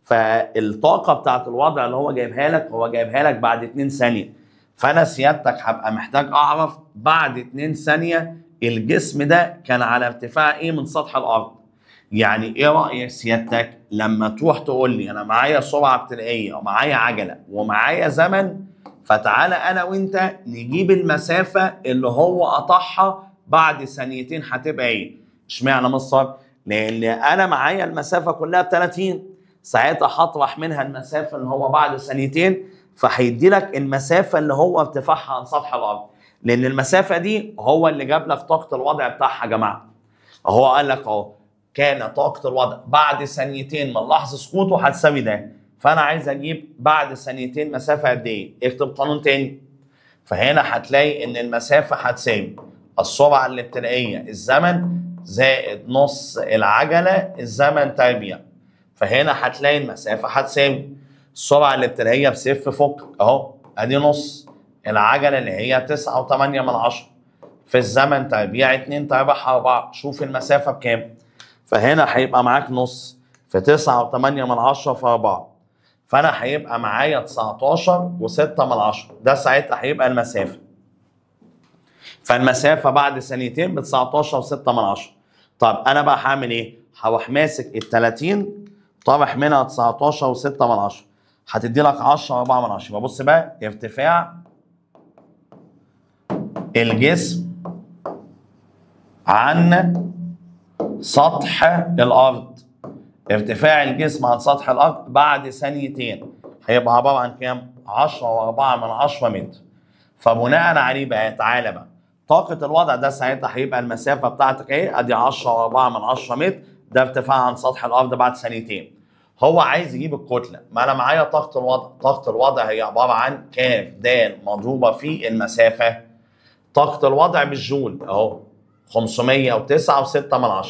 فالطاقة بتاعت الوضع اللي هو جايبها لك هو جايبها لك بعد 2 ثانية، فأنا سيادتك هبقى محتاج أعرف بعد 2 ثانية الجسم ده كان على ارتفاع إيه من سطح الأرض. يعني إيه رأيك سيادتك لما تروح تقول لي أنا معايا سرعة ابتدائية ومعايا عجلة ومعايا زمن، فتعالى أنا وأنت نجيب المسافة اللي هو قطعها بعد ثانيتين هتبقى ايه؟ اشمعنى مصر؟ لان انا معايا المسافة كلها ب 30، ساعتها هطرح منها المسافة اللي هو بعد ثانيتين، فهيدي لك المسافة اللي هو ارتفاعها عن سطح الارض، لان المسافة دي هو اللي جاب لك طاقة الوضع بتاعها يا جماعة. هو قال لك اهو كان طاقة الوضع بعد ثانيتين من لحظة سقوطه هتساوي ده، فانا عايز اجيب بعد ثانيتين مسافة قد ايه؟ اكتب قانون تاني. فهنا هتلاقي ان المسافة هتساوي السرعة الابتدائية الزمن زائد نص العجلة الزمن تربيع، فهنا هتلاقي المسافة هتساوي السرعة الابتدائية بصفر فوق اهو، ادي نص العجلة اللي هي 9.8 في الزمن تربيع 2 تربيع 4، شوف المسافة بكام. فهنا هيبقى معاك نص في 9.8 في 4، فأنا هيبقى معايا 19.6، ده ساعتها هيبقى المسافة. فالمسافة بعد ثانيتين ب 19.6. طب أنا بقى هعمل إيه؟ هروح ماسك ال 30 طرح منها 19.6، هتدي لك 10.4. ببص بقى ارتفاع الجسم عن سطح الأرض، ارتفاع الجسم عن سطح الأرض بعد ثانيتين هيبقى عبارة عن كام؟ 10.4 متر. فبناء عليه بقى تعالى بقى طاقة الوضع ده ساعتها هيبقى المسافة بتاعتك ايه؟ ادي 10.4 متر، ده ارتفاع عن سطح الأرض بعد ثانيتين. هو عايز يجيب الكتلة، ما أنا معايا طاقة الوضع، طاقة الوضع هي عبارة عن ك د مضروبة في المسافة. طاقة الوضع بالجول أهو 509.6،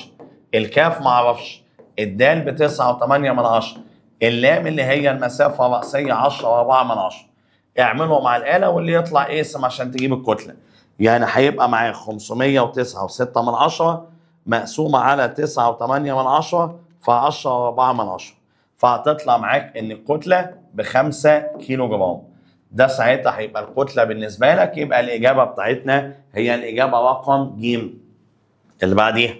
الكاف معرفش، الدال ب 9.8، اللام اللي هي المسافة الرأسية 10.4. اعمله مع الآلة واللي يطلع اقسم عشان تجيب الكتلة. يعني هيبقى معاك 509.6 مقسومة على 9.8 في 10.4، فهتطلع معاك إن الكتلة ب5 كيلو جرام. ده ساعتها هيبقى الكتلة بالنسبة لك، يبقى الإجابة بتاعتنا هي الإجابة رقم ج. اللي بعديها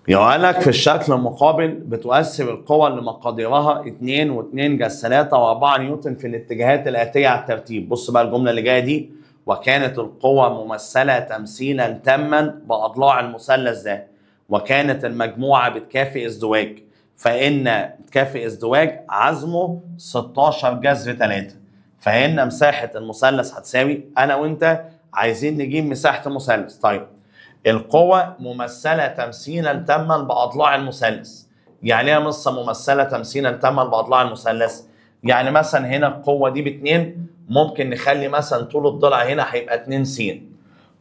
بيقول لك في الشكل المقابل بتؤثر القوى اللي مقاديرها 2 و2 جذر 3 و4 نيوتن في الاتجاهات الآتية على الترتيب. بص بقى الجملة اللي جاية دي، وكانت القوى ممثلة تمثيلا تاما بأضلاع المثلث ده، وكانت المجموعة بتكافئ ازدواج، فإن تكافئ ازدواج عزمه 16 جذر 3، فإن مساحة المثلث هتساوي، أنا وأنت عايزين نجيب مساحة المثلث. طيب القوة ممثلة تمثيلا تاما بأضلاع المثلث، يعني ايه مصة ممثلة تمثيلا تاما بأضلاع المثلث؟ يعني مثلا هنا القوة دي ب2، ممكن نخلي مثلا طول الضلع هنا هيبقى 2 س،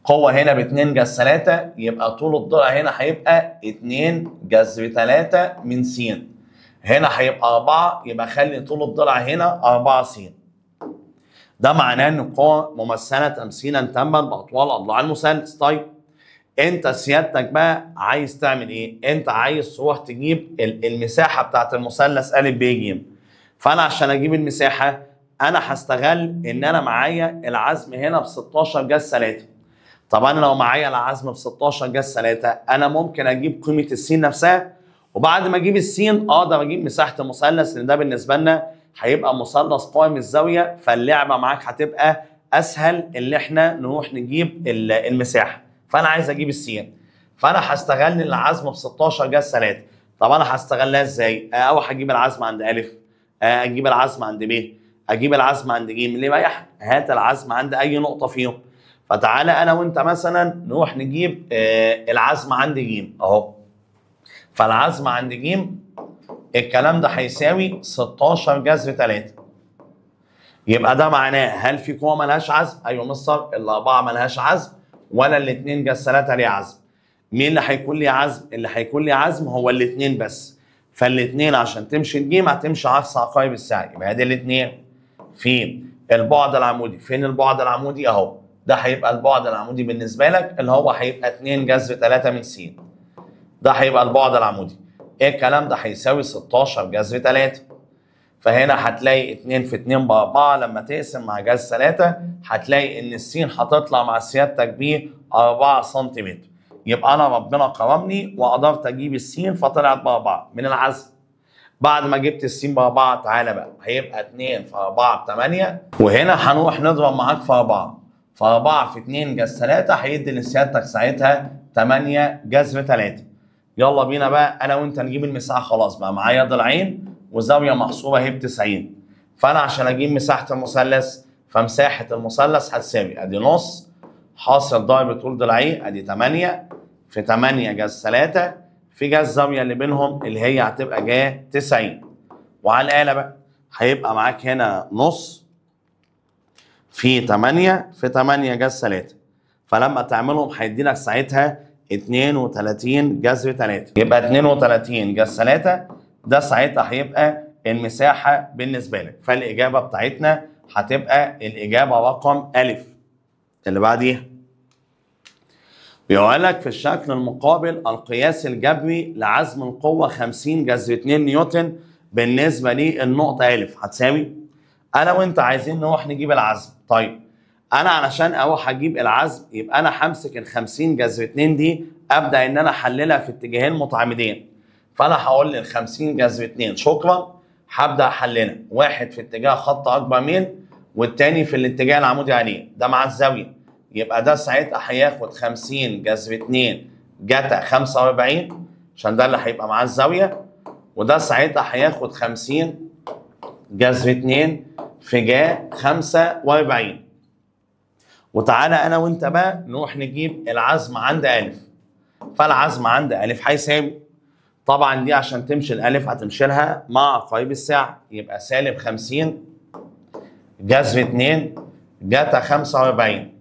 قوة هنا ب2 جذر 3، يبقى طول الضلع هنا هيبقى 2 جذر 3 من س، هنا هيبقى 4، يبقى خلي طول الضلع هنا 4 س. ده معناه ان القوة ممثلة تمثيلا تاما باطوال اضلاع المثلث. طيب انت سيادتك بقى عايز تعمل ايه؟ انت عايز تروح تجيب المساحة بتاعت المثلث ا ب ج. فانا عشان اجيب المساحة انا هستغل ان انا معايا العزم هنا ب 16 جذر 3. طب انا لو معايا العزم ب 16 جذر 3 انا ممكن اجيب قيمة السين نفسها، وبعد ما اجيب السين اقدر اجيب مساحة المثلث، لان ده بالنسبة لنا هيبقى مثلث قائم الزاوية، فاللعبه معاك هتبقى اسهل اللي احنا نروح نجيب المساحة. فانا عايز اجيب السين، فانا هستغل العزم ب 16 جذر 3. طب انا هستغلها ازاي؟ اروح اجيب العزم عند الف، اجيب العزم عند ب، اجيب العزم عند ج، اللي يريحك، هات العزم عند اي نقطة فيهم. فتعالى انا وانت مثلا نروح نجيب العزم عند ج اهو. فالعزم عند ج الكلام ده هيساوي 16 جذر 3. يبقى ده معناه هل في قوة مالهاش عزم؟ ايوه مستر، الاربعة مالهاش عزم ولا الاثنين جذر 3 ليه عزم. مين اللي هيكون ليه عزم؟ اللي هيكون ليه عزم هو الاثنين بس. فالاثنين عشان تمشي الجيم هتمشي عكس عقارب الساعة، يبقى ادي الاثنين في البعد العمودي. فين البعد العمودي؟ اهو، ده هيبقى البعد العمودي بالنسبة لك اللي هو هيبقى 2 جذر 3 من س. ده هيبقى البعد العمودي. ايه الكلام ده؟ هيساوي 16 جذر 3. فهنا هتلاقي 2 في 2 ب 4، لما تقسم مع جذر 3 هتلاقي ان السين هتطلع مع سيادتك ب 4 سنتيمتر. يبقى انا ربنا كرمني وقدرت اجيب السين فطلعت ب 4 من العزم. بعد ما جبت السين ب 4 تعالى بقى هيبقى 2 في 4 ب 8، وهنا هنروح نضرب معاك في 4، ف 4 في 2 جذر 3 هيدي لسيادتك ساعتها 8 جذر 3. يلا بينا بقى انا وانت نجيب المساحة. خلاص بقى معايا ضلعين وزاويه محصورة اهي ب 90. فانا عشان اجيب مساحة المثلث، فمساحه المثلث هتساوي ادي نص حاصل ضرب طول ضلعين، ادي 8 في 8 جذر 3 في جذر الزاوية اللي بينهم اللي هي هتبقى جاية 90. وعلى الاله بقى هيبقى معاك هنا نص في 8 في 8 جذر 3، فلما تعملهم هيدي لك ساعتها 32 جذر 3. يبقى 32 جذر 3 ده ساعتها هيبقى المساحة بالنسبة لك. فالاجابه بتاعتنا هتبقى الاجابة رقم أ. اللي بعديها بيقول لك في الشكل المقابل القياس الجبري لعزم القوة 50 جذر 2 نيوتن بالنسبة للنقطة أ هتساوي. انا وانت عايزين نروح نجيب العزم. طيب انا علشان اروح اجيب العزم يبقى انا همسك ال 50 جذر 2 دي ابدا ان انا احللها في اتجاهين متعامدين. فانا هقول لل 50 جذر 2 شكرا، هبدا احللها، واحد في اتجاه خط اكبر ميل والتاني في الاتجاه العمودي عليه، ده مع الزاوية. يبقى ده ساعتها هياخد 50 جذر 2 جتا 45 عشان ده اللي هيبقى مع الزاوية، وده ساعتها هياخد 50 جذر 2 في جا 45. وتعالى انا وانت بقى نروح نجيب العزم عند أ. فالعزم عند أ هيساوي، طبعا دي عشان تمشي الألف هتمشي لها مع عقارب الساعة، يبقى سالب 50 جذر 2 جتا 45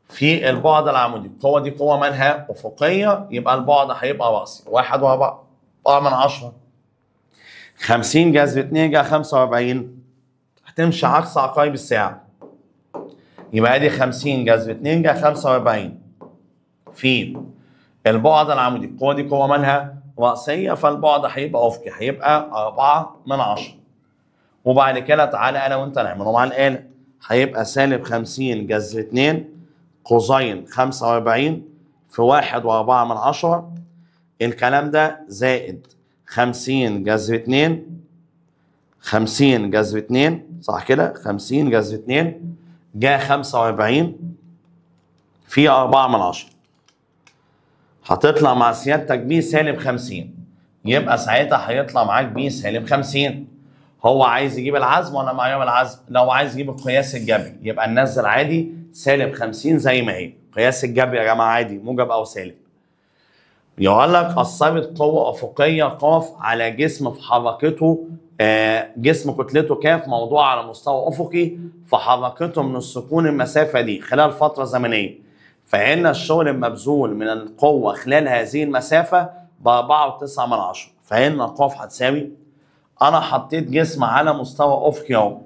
في البعد العمودي. القوة دي قوة مالها أفقية، يبقى البعد هيبقى رأسي 1.4. 50 جذر 2 جا 45 هتمشي عكس عقارب الساعة، يبقى ادي 50 جذر 2 جا 45 في البعد العمودي. القوة دي قوة مالها رأسية، فالبعد هيبقى أفقي، هيبقى 4/10. وبعد كده تعالى أنا وأنت نعمله مع الآلة، هيبقى سالب 50 جذر 2 قوسين 45 في 1.4، الكلام ده زائد 50 جذر 2 50 جذر 2 صح كده، 50 جذر 2 جا 45 في 4/10، هتطلع مع سيادتك ب سالب 50، يبقى ساعتها هيطلع معاك ب سالب 50. هو عايز يجيب العزم ولا معيار العزم؟ لو عايز يجيب القياس الجبري يبقى ننزل عادي سالب 50 زي ما هي، قياس الجبري يا جماعة عادي موجب او سالب. يقول لك اثرت قوة افقية ق على جسم في حركته، جسم كتلته ك موضوع على مستوى افقي فحركته من السكون المسافة دي خلال فترة زمنية، فان الشغل المبذول من القوة خلال هذه المسافة ب 4.9، فان ق هتساوي، انا حطيت جسم على مستوى افقي اهو،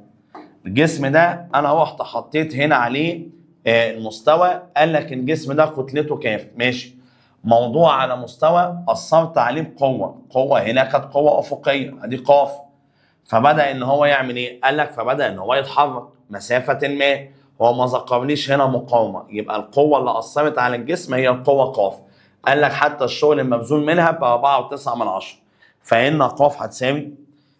الجسم ده انا رحت حطيت هنا عليه المستوى، قال لك الجسم ده كتلته كاف، ماشي. موضوع على مستوى اثرت عليه بقوة، قوة هنا كانت قوة افقية ادي قاف، فبدا ان هو يعمل ايه؟ قال لك فبدا ان هو يتحرك مسافة ما، هو ما ذكرليش هنا مقاومة، يبقى القوة اللي اثرت على الجسم هي القوة قاف. قال لك حتى الشغل المبذول منها ب 4.9، فإن قاف هتساوي،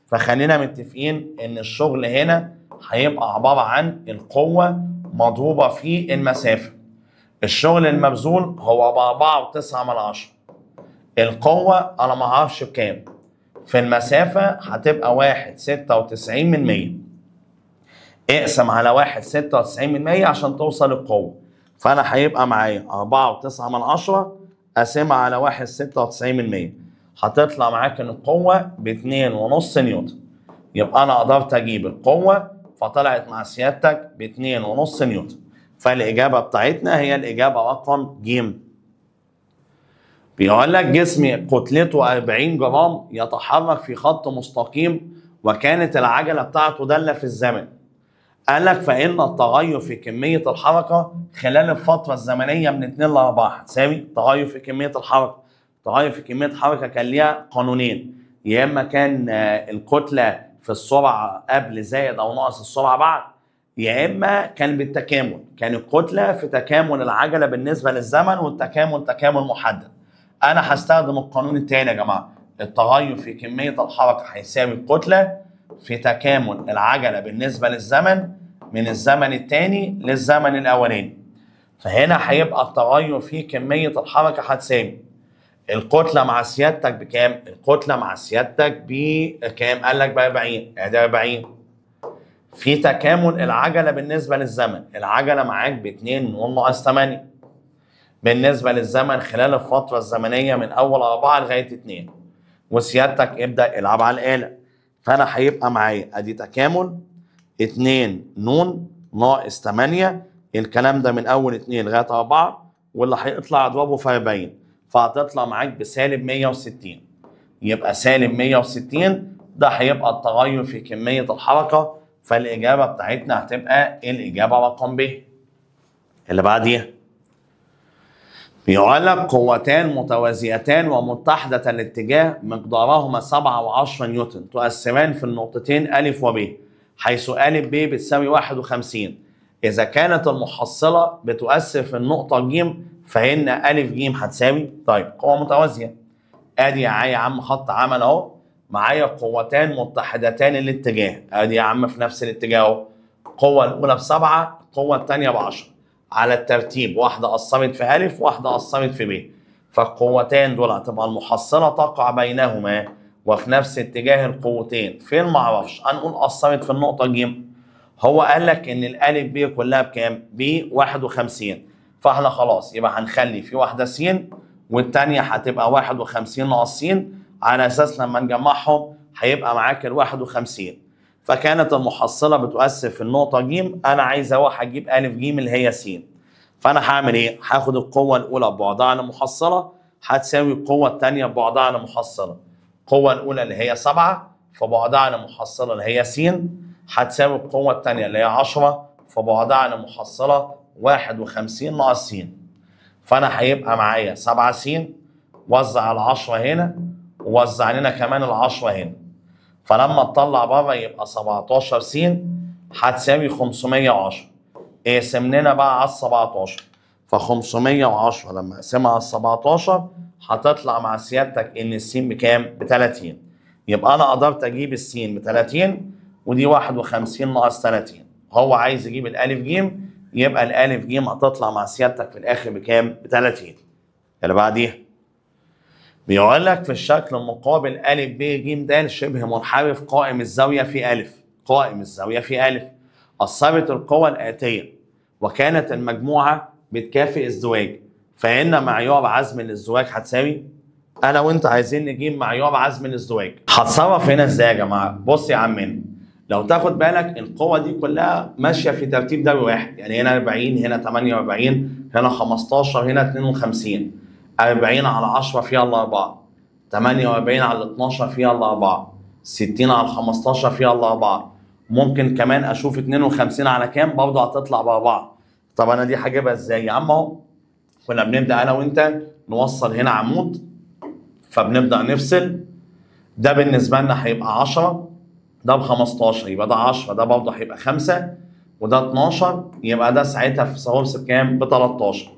فخلينا متفقين ان الشغل هنا هيبقى عبارة عن القوة مضروبة في المسافة. الشغل المبذول هو ب 4.9، القوة انا ما اعرفش بكام، في المسافة هتبقى 1.96. اقسم على 1.96 عشان توصل القوة، فانا هيبقى معايا 4.9 قاسمها على 1.96، هتطلع معاك ان القوة ب 2.5 نيوتن. يبقى انا قدرت اجيب القوة فطلعت مع سيادتك ب 2.5 نيوتن، فالاجابه بتاعتنا هي الاجابة رقم ج. بيقول لك جسم كتلته 40 جرام يتحرك في خط مستقيم وكانت العجلة بتاعته داله في الزمن. قال لك فإن التغير في كمية الحركة خلال الفترة الزمنية من 2 ل 4 هتساوي تغير في كمية الحركة. تغير في كمية الحركة كان ليها قانونين، يا إما كان الكتلة في السرعة قبل زائد أو ناقص السرعة بعد، يا إما كان بالتكامل، كان الكتلة في تكامل العجلة بالنسبة للزمن، والتكامل تكامل محدد. أنا هستخدم القانون التاني يا جماعة، التغير في كمية الحركة هيساوي الكتلة في تكامل العجلة بالنسبة للزمن من الزمن الثاني للزمن الأولاني. فهنا هيبقى التغير في كمية الحركة هتساوي الكتلة مع سيادتك بكام؟ الكتلة مع سيادتك بكام؟ قال لك ب 40، ادي 40 في تكامل العجلة بالنسبة للزمن، العجلة معاك ب 2.8 بالنسبة للزمن خلال الفترة الزمنية من أول 4 لغاية 2، وسيادتك ابدأ العب على الآلة. فأنا هيبقى معايا ادي تكامل 2 ن ناقص 8، الكلام ده من أول 2 لغاية 4، واللي هيطلع اضربه في 40، فهتطلع معاك بسالب 160. يبقى سالب 160 ده هيبقى التغير في كمية الحركة، فالإجابة بتاعتنا هتبقى الإجابة رقم ب. اللي بعديها بيقول لك قوتان متوازيتان ومتحدة الاتجاه مقدارهما 7 و10 نيوتن تؤثران في النقطتين أ وب، حيث أ ب بتساوي 51. إذا كانت المحصلة بتؤثر في النقطة ج فإن أ ج هتساوي. طيب قوة متوازية، أدي يا عم خط عمل أهو، معايا قوتان متحدتان الاتجاه، أدي يا عم في نفس الاتجاه أهو، القوة الأولى ب7، القوة الثانية ب10 على الترتيب، واحدة أثرت في أ واحدة أثرت في ب، فالقوتين دول هتبقى المحصلة تقع بينهما وفي نفس اتجاه القوتين، فين معرفش، هنقول أثرت في النقطة ج. هو قال لك إن الألف ب كلها بكام؟ ب 51، فاحنا خلاص يبقى هنخلي في واحدة س والتانية هتبقى 51 ناقص س، على أساس لما نجمعهم هيبقى معاك ال 51. فكانت المحصلة بتؤثر في النقطة ج، أنا عايز أروح أجيب أ ج اللي هي س. فأنا هعمل إيه؟ هاخد القوة الأولى ببعدها عن المحصلة هتساوي القوة الثانية ببعدها عن المحصلة. القوة الأولى اللي هي 7 فبعدها عن المحصلة اللي هي س هتساوي القوة الثانية اللي هي 10 فبعدها عن المحصلة 51 ناقص س. فأنا هيبقى معايا 7 س، وزع ال10 هنا ووزع لنا كمان ال10 هنا. فلما تطلع بره يبقى 17 س هتساوي 510. اقسم لنا بقى على 17، ف 510 لما اقسمها على 17 هتطلع مع سيادتك ان السين بكام؟ ب 30. يبقى انا قدرت اجيب السين ب 30 ودي 51 ناقص 30. هو عايز يجيب الالف ج، يبقى الالف ج هتطلع مع سيادتك في الاخر بكام؟ ب 30. اللي بعديها بيقول لك في الشكل المقابل أ ب ج د شبه منحرف قائم الزاوية في أ، قائم الزاوية في أ، أثرت القوى الآتية وكانت المجموعة بتكافئ ازدواج، فإن معيار عزم الازدواج هتساوي. أنا وأنت عايزين نجيب معيار عزم الازدواج. هتصرف هنا إزاي يا جماعة؟ بص يا عمنا، لو تاخد بالك القوة دي كلها ماشية في ترتيب دوري واحد، يعني هنا 40، هنا 48، هنا 15، هنا 52. 40 على 10 فيها الأربعة، 48 على 12 فيها الأربعة، 60 على 15 فيها الأربعة. ممكن كمان اشوف 52 على كام برضه هتطلع ب4. طب انا دي هجيبها ازاي يا عم؟ اهو كنا بنبدا انا وانت نوصل هنا عمود، فبنبدا نفصل. ده بالنسبة لنا هيبقى 10، ده ب 15، يبقى ده 10، ده برضه هيبقى 5، وده 12، يبقى ده ساعتها في فيثاغورس بكام؟ ب 13.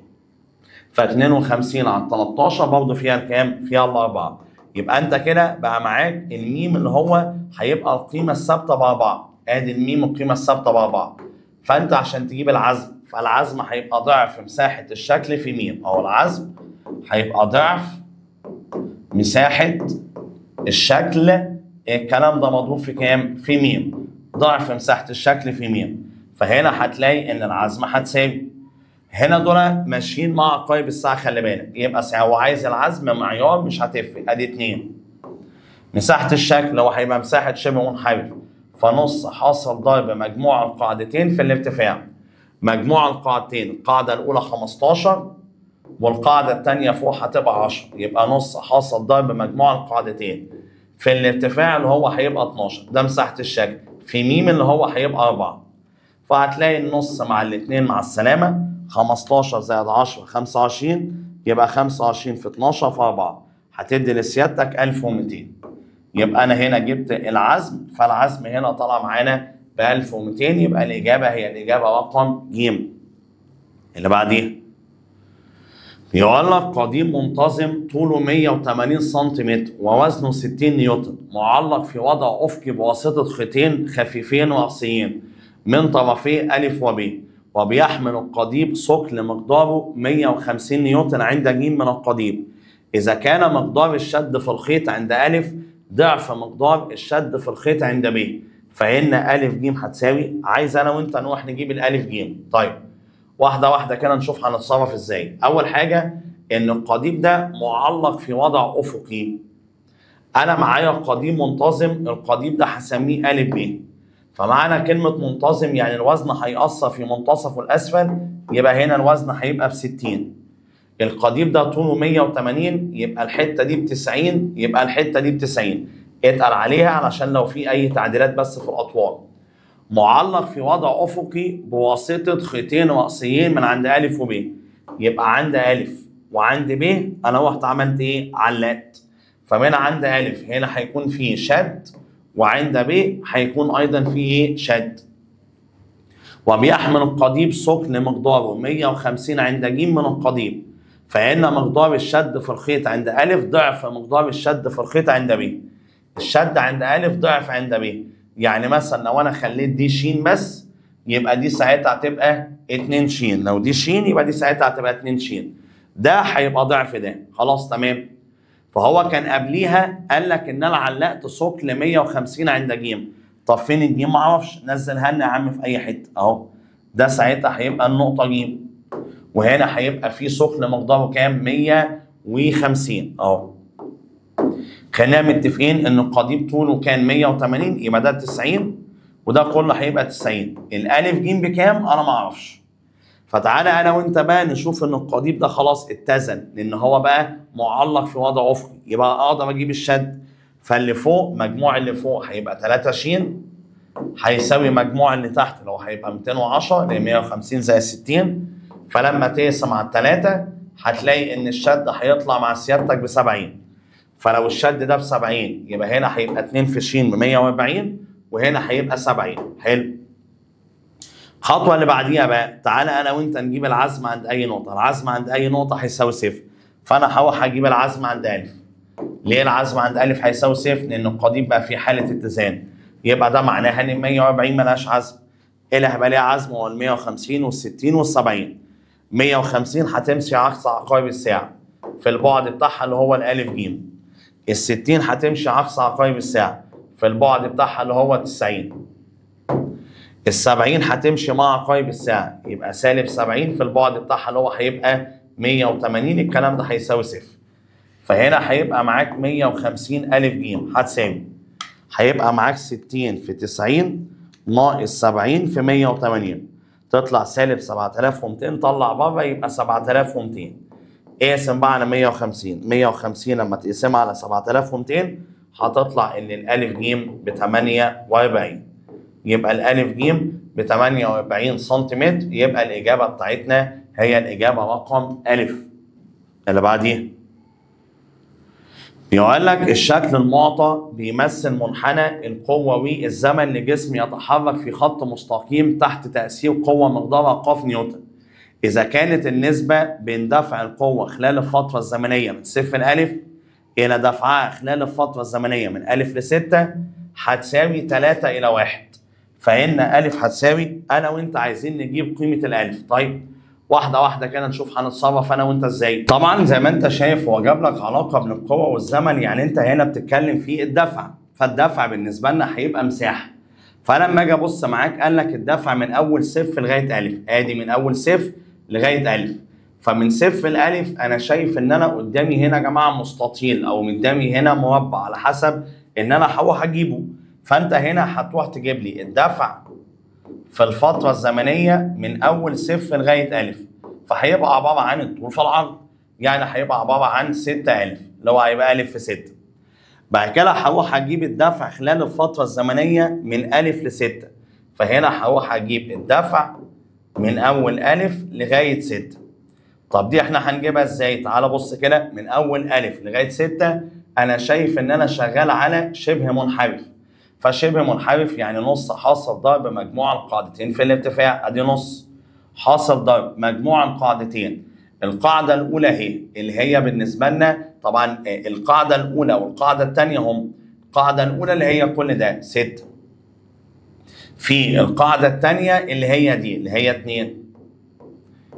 ف 52 على 13 برضه فيها الكام؟ فيها الاربعة. يبقى انت كده بقى معاك الميم اللي هو هيبقى القيمة الثابتة ب4، ادي الميم القيمة الثابتة ب4. فانت عشان تجيب العزم، فالعزم هيبقى ضعف مساحة الشكل في ميم، او العزم هيبقى ضعف مساحة الشكل، الكلام ده مضروب في كام؟ في ميم، ضعف مساحة الشكل في ميم. فهنا هتلاقي ان العزم هتساوي، هنا دول ماشيين مع عقارب الساعة، خلي بالك، يبقى هو عايز العزم معيار مش هتفرق، ادي 2. مساحة الشكل هو هيبقى مساحة شبه منحرف، فنص حاصل ضرب مجموع القاعدتين في الارتفاع. مجموع القاعدتين، القاعدة الأولى 15 والقاعدة الثانية فوق هتبقى 10، يبقى نص حاصل ضرب مجموع القاعدتين في الارتفاع اللي هو هيبقى 12، ده مساحة الشكل، في ميم اللي هو هيبقى 4. فهتلاقي النص مع الاثنين مع السلامة، 15 زائد 10 25، يبقى 25 في 12 في 4، هتدي لسيادتك 1200. يبقى أنا هنا جبت العزم، فالعزم هنا طلع معانا ب 1200، يبقى الإجابة هي الإجابة رقم ج. اللي بعديها بيقول لك قضيب منتظم طوله 180 سنتيمتر ووزنه 60 نيوتن، معلق في وضع أفقي بواسطة خيطين خفيفين رأسيين من طرفي أ وب، وبيحمل القضيب ثقل مقداره 150 نيوتن عند ج من القضيب. إذا كان مقدار الشد في الخيط عند أ ضعف مقدار الشد في الخيط عند ب، فإن أ ج هتساوي. عايز أنا وأنت نروح نجيب الألف ج. طيب واحدة واحدة كده نشوف هنتصرف إزاي. أول حاجة إن القضيب ده معلق في وضع أفقي. أنا معايا قضيب منتظم، القضيب ده هسميه أ ب. فمعنى كلمة منتظم يعني الوزن هيأثر في منتصفه الأسفل، يبقى هنا الوزن هيبقى ب 60. القضيب ده طوله 180، يبقى الحتة دي ب 90، يبقى الحتة دي ب 90. اتقل عليها علشان لو في أي تعديلات بس في الأطوال. معلق في وضع أفقي بواسطة خيطين رأسيين من عند أ وب، يبقى عند أ وعند ب أنا رحت عملت إيه؟ علقت. فمن عند أ هنا هيكون في شد، وعند ب هيكون أيضا في إيه؟ شد. وبيحمل القضيب ثقل مقداره 150 عند ج من القضيب، فإن مقدار الشد في الخيط عند أ ضعف مقدار الشد في الخيط عند ب. الشد عند أ ضعف عند ب، يعني مثلا لو أنا خليت دي ش بس يبقى دي ساعتها هتبقى 2 ش، لو دي ش يبقى دي ساعتها هتبقى 2 ش، ده هيبقى ضعف ده. خلاص تمام. فهو كان قبليها قال لك ان انا علقت ثقل 150 عند ج. طب فين الج؟ ما اعرفش، نزلها لنا يا عم في اي حتة اهو. ده ساعتها هيبقى النقطة ج، وهنا هيبقى في ثقل مقداره كام؟ 150 اهو. خلينا متفقين ان القضيب طوله كان 180، يبقى ده 90 وده كله هيبقى 90. الالف ج بكام؟ انا ما اعرفش. فتعالى انا وانت بقى نشوف ان القضيب ده خلاص اتزن، لان هو بقى معلق في وضع افقي، يبقى اقدر اجيب الشد. فاللي فوق مجموع اللي فوق هيبقى 3 ش هيساوي مجموع اللي تحت لو هيبقى 210 ل 150 زائد 60. فلما تقسم على الثلاثة هتلاقي ان الشد هيطلع مع سيادتك ب 70. فلو الشد ده ب 70 يبقى هنا هيبقى 2 في ش ب 140، وهنا هيبقى 70. حلو. الخطوة اللي بعديها بقى تعالى انا وانت نجيب العزم عند اي نقطة. العزم عند اي نقطة هيساوي صفر، فانا هروح اجيب العزم عند أ. ليه العزم عند أ هيساوي صفر؟ لان القضيب بقى في حاله اتزان، يبقى ده معناها ان 140 ملهاش عزم. ايه اللي هيبقى ليها عزم؟ هو ال 150 وال 60 وال 70. 150 هتمشي عكس عقارب الساعة في البعد بتاعها اللي هو الالف ج. ال 60 هتمشي عكس عقارب الساعة في البعد بتاعها اللي هو 90. ال 70 هتمشي مع عقارب الساعة، يبقى سالب 70 في البعد بتاعها اللي هو هيبقى 180. الكلام ده هيساوي صفر. فهنا هيبقى معاك 150 ألف ج هتساوي، هيبقى معاك 60 في 90 ناقص 70 في 180، تطلع سالب 7200، طلع بره يبقى 7200. اقسم بقى على 150، 150 لما تقسمها على 7200 هتطلع ان الألف ج ب 48. يبقى الألف ج ب 48 سنتيمتر. يبقى الإجابة بتاعتنا هي الإجابة رقم ألف. اللي بعديه بيقول لك الشكل المعطى بيمثل منحنى القوة والزمن لجسم يتحرك في خط مستقيم تحت تأثير قوة مقدارها ق نيوتن. إذا كانت النسبة بين دفع القوة خلال الفترة الزمنية من صفر لألف إلى دفعها خلال الفترة الزمنية من ألف لستة هتساوي 3 إلى 1، فإن ألف هتساوي، أنا وأنت عايزين نجيب قيمة الألف. طيب واحدة واحدة كده نشوف هنتصرف أنا وأنت إزاي. طبعا زي ما أنت شايف هو جاب لك علاقة بين القوة والزمن، يعني أنت هنا بتتكلم في الدفع، فالدفع بالنسبة لنا هيبقى مساحة. فلما أجي أبص معاك قال لك الدفع من أول صفر لغاية ألف، آدي من أول صفر لغاية ألف. فمن صفر لألف أنا شايف إن أنا قدامي هنا يا جماعة مستطيل أو قدامي هنا مربع على حسب إن أنا هروح أجيبه. فأنت هنا هتروح تجيب لي الدفع في الفترة الزمنية من أول صفر لغاية ألف، فهيبقى عبارة عن الطول في العرض، يعني هيبقى عبارة عن 6 ألف اللي هو هيبقى ألف في 6. بعد كده هروح أجيب الدفع خلال الفترة الزمنية من ألف ل6، فهنا هروح أجيب الدفع من أول ألف لغاية 6. طب دي احنا هنجيبها ازاي؟ تعال بص كده، من أول ألف لغاية 6 أنا شايف إن أنا شغال على شبه منحرف، فشبه منحرف يعني نص حاصل ضرب مجموع القاعدتين في الارتفاع، ادي نص حاصل ضرب مجموع القاعدتين. القاعدة الأولى اهي اللي هي بالنسبة لنا طبعا القاعدة الأولى والقاعدة الثانية هم، القاعدة الأولى اللي هي كل ده 6 في القاعدة الثانية اللي هي دي اللي هي 2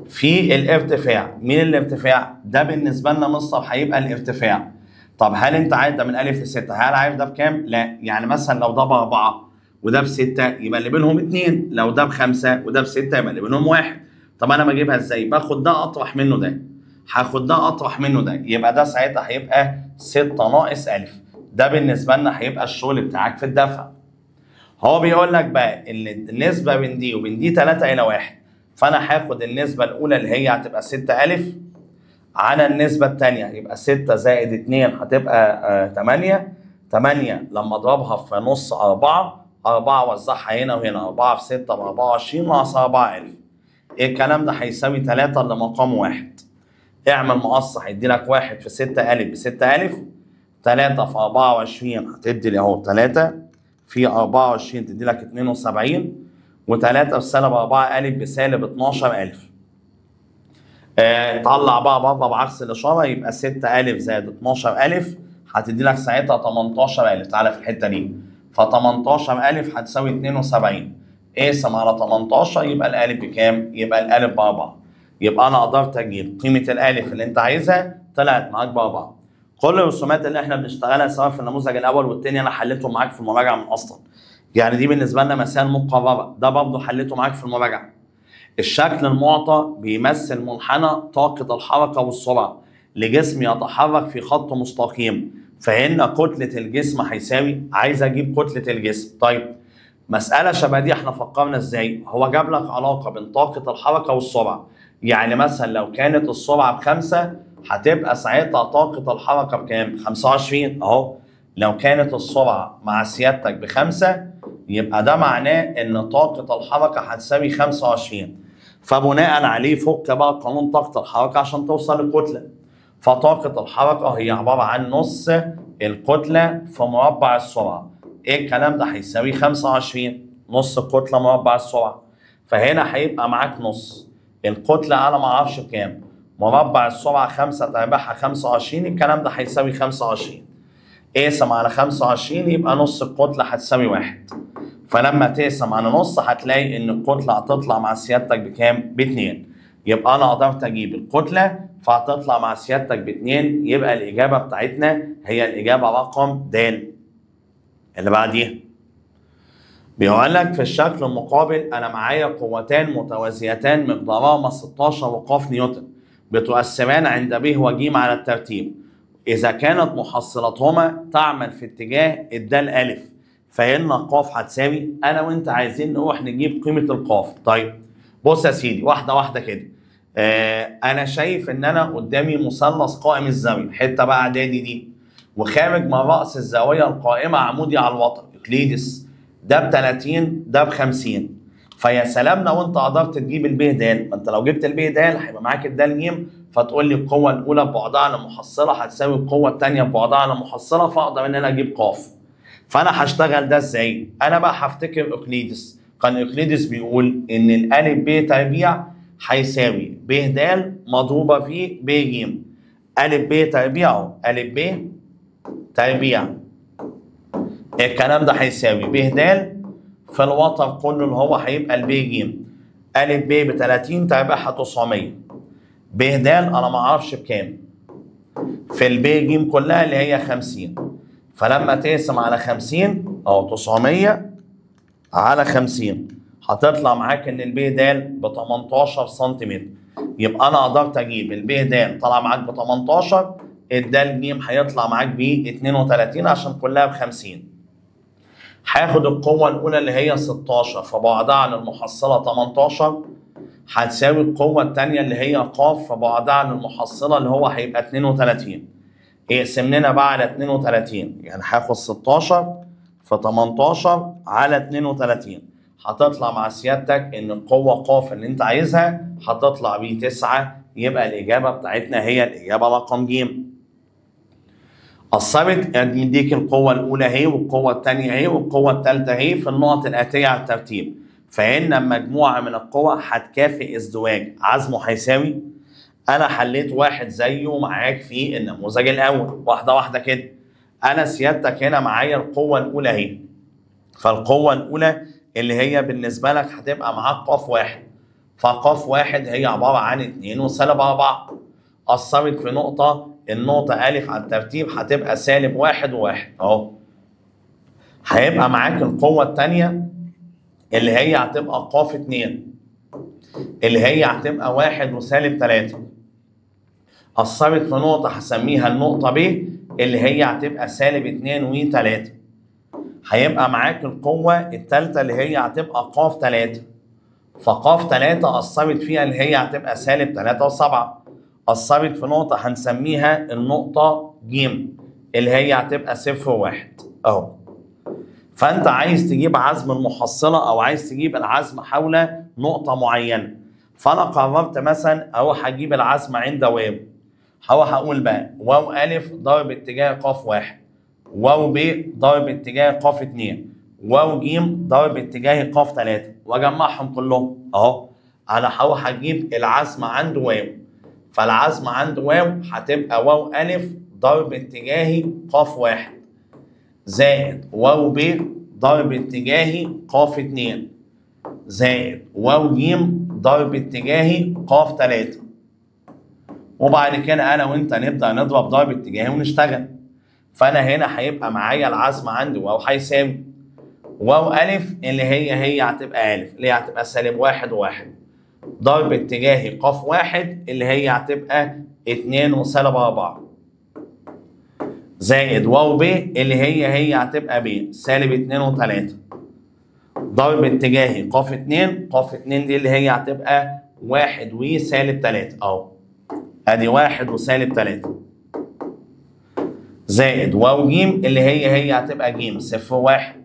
في الارتفاع. مين الارتفاع؟ ده بالنسبة لنا مصطلح هيبقى الارتفاع. طب هل انت عارف ده من ألف ل6؟ هل عارف ده بكام؟ لا، يعني مثلا لو ده ب4 وده ب6 يبقى اللي بينهم 2، لو ده ب5 وده ب6 يبقى اللي بينهم 1. طب انا بجيبها ازاي؟ باخد ده اطرح منه ده، هاخد ده اطرح منه ده، يبقى ده ساعتها هيبقى 6 ناقص ألف. ده بالنسبة لنا هيبقى الشغل بتاعك في الدفع. هو بيقول لك بقى ان النسبة بين دي وبين دي 3 إلى 1، فانا هاخد النسبة الأولى اللي هي هتبقى 6 ألف على النسبة الثانية، يبقى 6 زائد 2 هتبقى 8، 8 لما اضربها في نص 4، 4 وزعها هنا وهنا، 4 في 6 ب 24 ناقص 4000. ايه الكلام ده؟ هيساوي 3 اللي مقام 1. اعمل مقص هيدي لك 1 في 6 ألف ب 6 ألف، 3 في 24 هتدي لي اهو 3 في 24 تدي لك 72، و3 في سالب 4 ألف بسالب 12 ألف. طلع بقى بره بعكس الاشارة، يبقى 6 ألف زائد 12 ألف هتدي لك ساعتها 18 ألف. تعالى في الحتة دي، ف 18 ألف هتساوي 72، اقسم على 18 يبقى الألف بكام؟ يبقى الألف ب4. يبقى انا قدرت اجيب قيمة الألف اللي انت عايزها، طلعت معاك ب4. كل الرسومات اللي احنا بنشتغلها سواء في النموذج الاول والثاني انا حليتهم معاك في المراجعة من اصلا. يعني دي بالنسبة لنا مسائل مقررة، ده برضه حليته معاك في المراجعة. الشكل المعطى بيمثل منحنى طاقة الحركة والسرعة لجسم يتحرك في خط مستقيم، فإن كتلة الجسم هيساوي، عايز أجيب كتلة الجسم. طيب مسألة شبه دي احنا فكرنا ازاي؟ هو جاب لك علاقة بين طاقة الحركة والسرعة، يعني مثلا لو كانت السرعة ب5 هتبقى ساعتها طاقة الحركة بكام؟ 25 أهو. لو كانت السرعة مع سيادتك ب5 يبقى ده معناه إن طاقة الحركة هتساوي 25، فبناء عليه فك بقى قانون طاقة الحركة عشان توصل للكتلة. فطاقة الحركة هي عبارة عن نص الكتلة في مربع السرعة. ايه الكلام ده؟ هيساوي 25 نص الكتلة مربع السرعة. فهنا هيبقى معاك نص الكتلة أنا ما أعرفش بكام، مربع السرعة 5 تربعها 25، الكلام ده هيساوي 25. اقسم على 25 يبقى نص الكتلة هتساوي 1. فلما تقسم على نص هتلاقي ان الكتلة هتطلع مع سيادتك بكام؟ ب2. يبقى انا قدرت اجيب الكتلة فهتطلع مع سيادتك ب2، يبقى الاجابة بتاعتنا هي الاجابة رقم د. اللي بعديها بيقول لك في الشكل المقابل انا معايا قوتان متوازيتان مقدارهما 16 وقاف نيوتن بتؤثران عند ب وج على الترتيب، اذا كانت محصلتهما تعمل في اتجاه الدال الف فإن القاف هتساوي، انا وانت عايزين نروح نجيب قيمة القاف. طيب بص يا سيدي واحدة واحدة كده. انا شايف ان انا قدامي مثلث قائم الزاوية، حتة بقى اعدادي دي، وخارج من راس الزاوية القائمة عمودي على الوتر اقليدس. ده ب 30 ده ب 50. فيا سلام لو انت قدرت تجيب الب د، ما انت لو جبت الب د هيبقى معاك الدال ج، فتقول لي القوة الاولى ببعدها على محصله هتساوي القوة الثانية ببعدها على محصله، فاقدر ان انا اجيب ق. فانا هشتغل ده ازاي؟ انا بقى هفتكر اقليدس، كان اقليدس بيقول ان الالف ب تربيع هيساوي ب د مضروبة في ب ج. الف ب تربيع اهو، الف ب تربيع، الكلام ده هيساوي ب د في الوتر كله اللي هو هيبقى الب ج. الف ب ب 30 تربيعها 900، ب د انا ما اعرفش بكام، في الب ج كلها اللي هي 50. فلما تقسم على 50 او 900 على 50 هتطلع معاك ان الب د ب 18 سنتيمتر. يبقى انا قدرت اجيب الب د طلع معاك ب 18، الدال ج هيطلع معاك ب 32 عشان كلها ب 50. هاخد القوة الأولى اللي هي 16 فبعدها عن المحصلة 18 هتساوي القوة الثانية اللي هي ق فبعدها عن المحصلة اللي هو هيبقى 32. اقسم لنا بقى على 32، يعني هاخد 16 في 18 على 32، هتطلع مع سيادتك إن القوة ق اللي أنت عايزها هتطلع ب 9. يبقى الإجابة بتاعتنا هي الإجابة رقم ج. الثابت مديك القوة الأولى اهي والقوة الثانية اهي والقوة الثالثة اهي في النقط الآتية على الترتيب، فإن مجموعة من القوى هتكافئ ازدواج عزمه هيساوي. أنا حليت واحد زيه معاك في النموذج الأول، واحدة واحدة كده. أنا سيادتك هنا معايا القوة الأولى اهي، فالقوة الأولى اللي هي بالنسبة لك هتبقى معاك ق واحد، فق واحد هي عبارة عن 2 وسالب 4، أثرت في نقطة، النقطة ألف على الترتيب هتبقى سالب 1 و1 أهو. هيبقى معاك القوة الثانية اللي هي هتبقى ق 2 اللي هي هتبقى 1 وسالب 3، أثرت في نقطة هسميها النقطة ب اللي هي هتبقى سالب 2 و3. هيبقى معاك القوة الثالثة اللي هي هتبقى ق 3، فق 3 أثرت فيها اللي هي هتبقى سالب 3 و7، أثرت في نقطة هنسميها النقطة ج اللي هي هتبقى 0 و1 أهو. فأنت عايز تجيب عزم المحصلة أو عايز تجيب العزم حول نقطة معينة، فأنا قررت مثلا أروح أجيب العزم عند واو. هروح أقول بقى واو ألف ضرب اتجاه ق 1، واو ب ضرب اتجاه ق 2، واو ج ضرب اتجاه ق 3، وأجمعهم كلهم أهو. أنا هروح أجيب العزم عند واو، فالعزم عند واو هتبقى واو ألف ضرب اتجاهي ق 1 زائد واو ب ضرب اتجاهي ق 2 زائد واو ج ضرب اتجاهي ق 3. وبعد كده أنا وأنت نبدأ نضرب ضرب اتجاهي ونشتغل. فأنا هنا هيبقى معايا العزم عندي واو هيساوي واو ألف اللي هي هتبقى ألف اللي هي هتبقى سالب 1 و1 ضرب اتجاهي ق 1 اللي هي هتبقى 2 وسالب 4 زائد واو ب اللي هي هتبقى ب سالب 2 و3 ضرب اتجاهي ق 2، ق 2 دي اللي هي هتبقى 1 وسالب 3 اهو، ادي 1 وسالب 3 زائد واو ج اللي هي هتبقى ج 0 1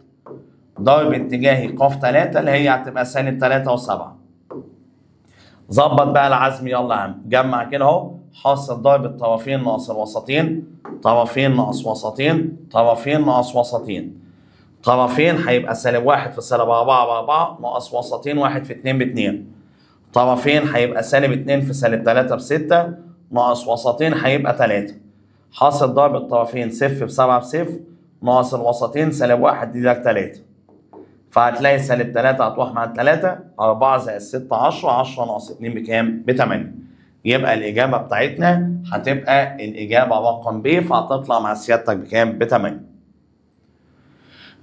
ضرب اتجاهي ق 3 اللي هي هتبقى سالب 3 و7. ظبط بقى العزم، يلا يا عم جمع كده اهو، حاصل ضرب الطرفين ناقص الوسطين، طرفين ناقص وسطين، طرفين ناقص وسطين، طرفين هيبقى سالب 1 في سالب 4 ب4 ناقص وسطين 1 في 2 ب2، طرفين هيبقى سالب 2 في سالب 3 ب6 ناقص وسطين هيبقى 3، حاصل ضرب الطرفين 0 في 7 ب0 ناقص الوسطين سالب 1 دي لك 3، فهتلاقي سالب 3 هتروح مع 3، 4 زائد 6 10، 10 ناقص 2 بكام؟ ب8. يبقى الإجابة بتاعتنا هتبقى الإجابة رقم ب، فهتطلع مع سيادتك بكام؟ ب8.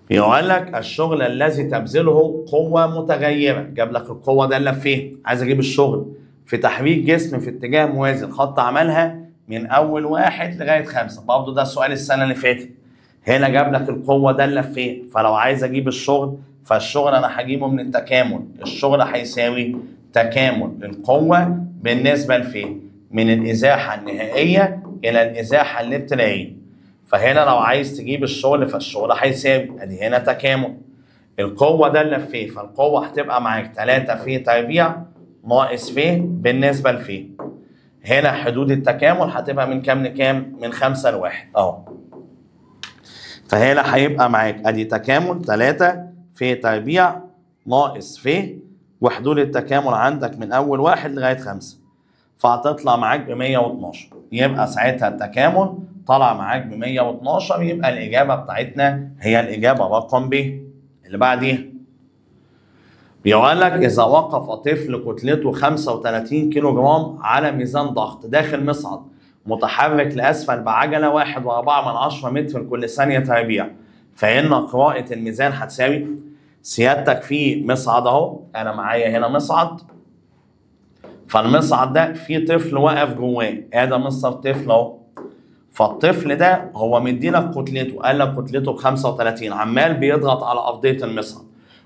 بيقول لك الشغل الذي تبذله قوة متغيرة، جاب لك القوة ده اللي فين؟ عايز أجيب الشغل في تحريك جسم في اتجاه موازي الخط عملها من أول 1 لغاية 5، برضه ده سؤال السنة اللي فاتت. هنا جاب لك القوة ده اللي فين؟ فلو عايز أجيب الشغل فالشغل أنا هجيبه من التكامل، الشغل هيساوي تكامل القوة بالنسبة لفين؟ من الإزاحة النهائية إلى الإزاحة الابتدائية. فهنا لو عايز تجيب الشغل فالشغل هيساوي، أدي هنا تكامل القوة داله في ف، فالقوه هتبقى معاك 3 ف تربيع ناقص ف بالنسبة لف. هنا حدود التكامل هتبقى من كام لكام؟ من 5 ل 1 اهو. فهنا هيبقى معاك ادي تكامل 3 ف تربيع ناقص ف، وحدود التكامل عندك من اول 1 لغاية 5، فهتطلع معاك ب 112. يبقى ساعتها التكامل طلع معاك ب 112، يبقى الاجابة بتاعتنا هي الاجابة رقم ب. اللي بعديها بيقول لك اذا وقف طفل كتلته 35 كيلو جرام على ميزان ضغط داخل مصعد متحرك لاسفل بعجله 1.4 متر كل ثانية تربيع، فان قراءة الميزان هتساوي. سيادتك في مصعد اهو، انا معايا هنا مصعد، فالمصعد ده في طفل واقف جواه، ادي مصدر طفل اهو. فالطفل ده هو مديلك كتلته، قال لك كتلته ب 35، عمال بيضغط على ارضية المصعد،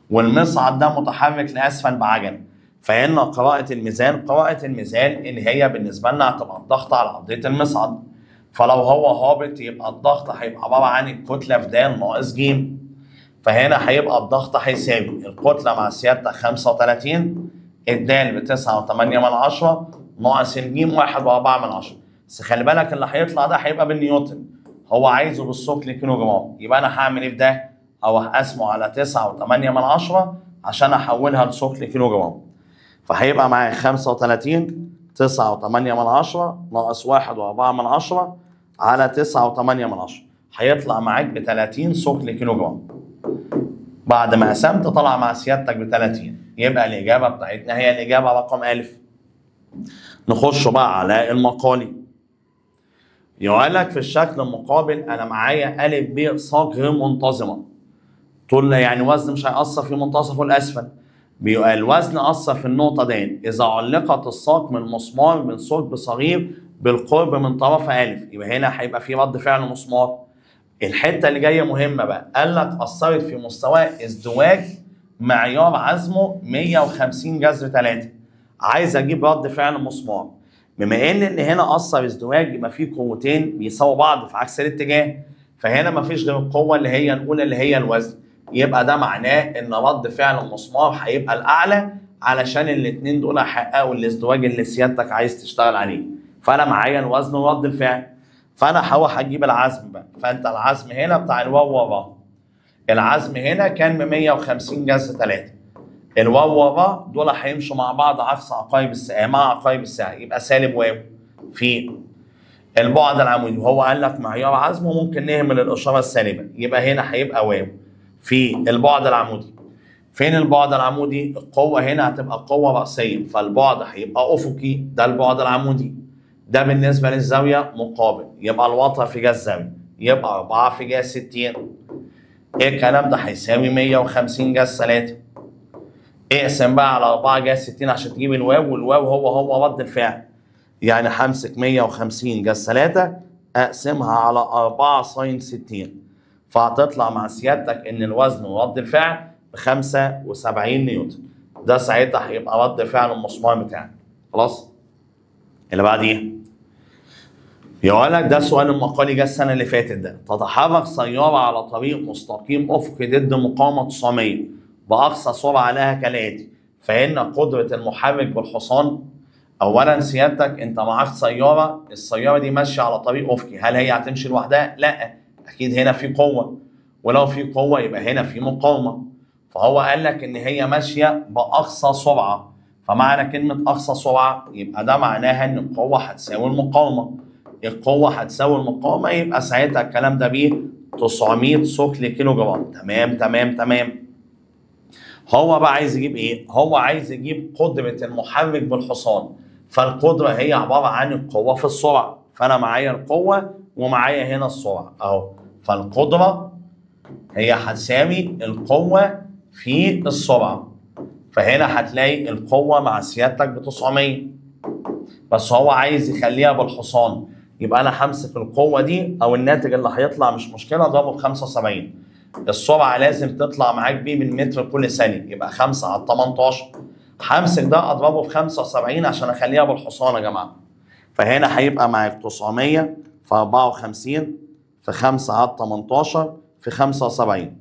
والمصعد ده متحرك لاسفل بعجله، فإن قراءة الميزان، قراءة الميزان اللي هي بالنسبة لنا هتبقى الضغط على ارضية المصعد، فلو هو هابط يبقى الضغط هيبقى عبارة عن الكتلة في د ناقص ج، فهنا هيبقى الضغط هيساوي الكتلة مع سيادتك 35، الدال ب 9.8 ناقص الجيم 1.4. بس خلي بالك اللي هيطلع ده هيبقى بالنيوتن، هو عايزه بالثقل كيلو جرام، يبقى انا هعمل ايه في ده؟ او هقسمه على 9.8 عشان احولها لثقل كيلو جرام. فهيبقى معايا 35 9.8 ناقص 1.4 على 9.8، هيطلع معاك ب 30 ثقل كيلو جرام. بعد ما قسمت طلع مع سيادتك ب 30، يبقى الاجابة بتاعتنا هي الاجابة رقم أ. نخش بقى على المقالي. يقول لك في الشكل المقابل انا معايا أ ب ساق غير منتظمة، طول يعني وزن مش هيأثر في منتصفه الاسفل، بيبقى الوزن أثر في النقطة د اذا علقت الساق من مسمار من ثقب صغير بالقرب من طرف أ، يبقى هنا هيبقى في رد فعل مسمار. الحتة اللي جاية مهمة بقى، قال لك اثرت في مستوى ازدواج معيار عزمه 150 جذر 3، عايز اجيب رد فعل مسمار. بما ان اللي هنا اثر ازدواج يبقى في قوتين بيساووا بعض في عكس الاتجاه، فهنا مفيش غير القوة اللي هي الاولى اللي هي الوزن، يبقى ده معناه ان رد فعل المسمار هيبقى الاعلى علشان الاثنين دول هيحققوا الازدواج اللي سيادتك عايز تشتغل عليه. فانا معايا الوزن ورد الفعل، فانا هروح اجيب العزم بقى. فانت العزم هنا بتاع الواو والراء، العزم هنا كان ب 150 جذر 3، الواو والراء دول هيمشوا مع بعض عكس عقارب الساعة، مع عقارب الساعة، يبقى سالب واو في البعد العمودي، وهو قال لك معيار عزمه ممكن نهمل الاشارة السالبه، يبقى هنا هيبقى واو في البعد العمودي. فين البعد العمودي؟ القوة هنا هتبقى قوة راسية، فالبعد هيبقى افقي، ده البعد العمودي. ده بالنسبة للزاويه مقابل، يبقى الوتر في جا الزاوية، يبقى 4 في جا 60. ايه الكلام ده؟ هيساوي 150 جا 3. اقسم بقى على 4 جا 60 عشان تجيب الواو، والواو هو رد الفعل. يعني همسك 150 جا 3 اقسمها على 4 sine 60، فهتطلع مع سيادتك ان الوزن ورد الفعل ب 75 نيوتن. ده ساعتها هيبقى رد فعل المسمار بتاعك. خلاص؟ اللي بعديه بيقول لك ده سؤال المقالي جه السنة اللي فاتت ده. تتحرك سيارة على طريق مستقيم افقي ضد مقاومة 900 باقصى سرعة لها كالاتي، فان قدره المحرك بالحصان. اولا سيادتك انت معاك سيارة، السيارة دي ماشية على طريق افقي، هل هي هتمشي لوحدها؟ لا، اكيد هنا في قوة، ولو في قوة يبقى هنا في مقاومة. فهو قال لك ان هي ماشية باقصى سرعة، فمعنى كلمة اقصى سرعة يبقى ده معناها ان القوة هتساوي المقاومة، القوة هتساوي المقاومة، يبقى ساعتها الكلام ده بيه 900 ثقل كيلو جرام. تمام تمام تمام. هو بقى عايز يجيب ايه؟ هو عايز يجيب قدره المحرك بالحصان، فالقدره هي عبارة عن القوة في السرعة، فانا معايا القوة ومعايا هنا السرعة اهو، فالقدره هي هتساوي القوة في السرعة، فهنا هتلاقي القوة مع سيادتك ب 900، بس هو عايز يخليها بالحصان، يبقى انا همسك القوة دي او الناتج اللي هيطلع مش مشكلة اضربه ب 75. السرعة لازم تطلع معاك بيه بالمتر كل ثانية، يبقى 5 على 18. همسك ده اضربه ب 75 عشان اخليها بالحصان يا جماعة. فهنا هيبقى معاك 900 في 54 في 5 على 18 في 75.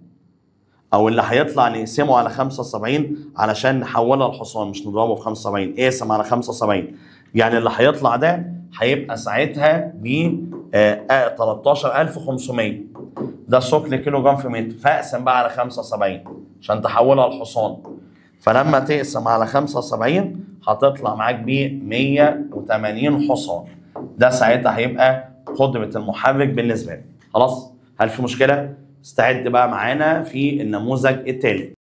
او اللي هيطلع نقسمه على 75 علشان نحولها لحصان، مش نضربه في 75، اقسم على 75. يعني اللي هيطلع ده هيبقى ساعتها ب 13500، ده ثقل كيلو جرام في متر، فاقسم بقى على 75 عشان تحولها لحصان. فلما تقسم على 75 هتطلع معاك ب 180 حصان. ده ساعتها هيبقى قدرة المحرك بالنسبة لك. خلاص؟ هل في مشكلة؟ استعد بقى معانا في النموذج التالي.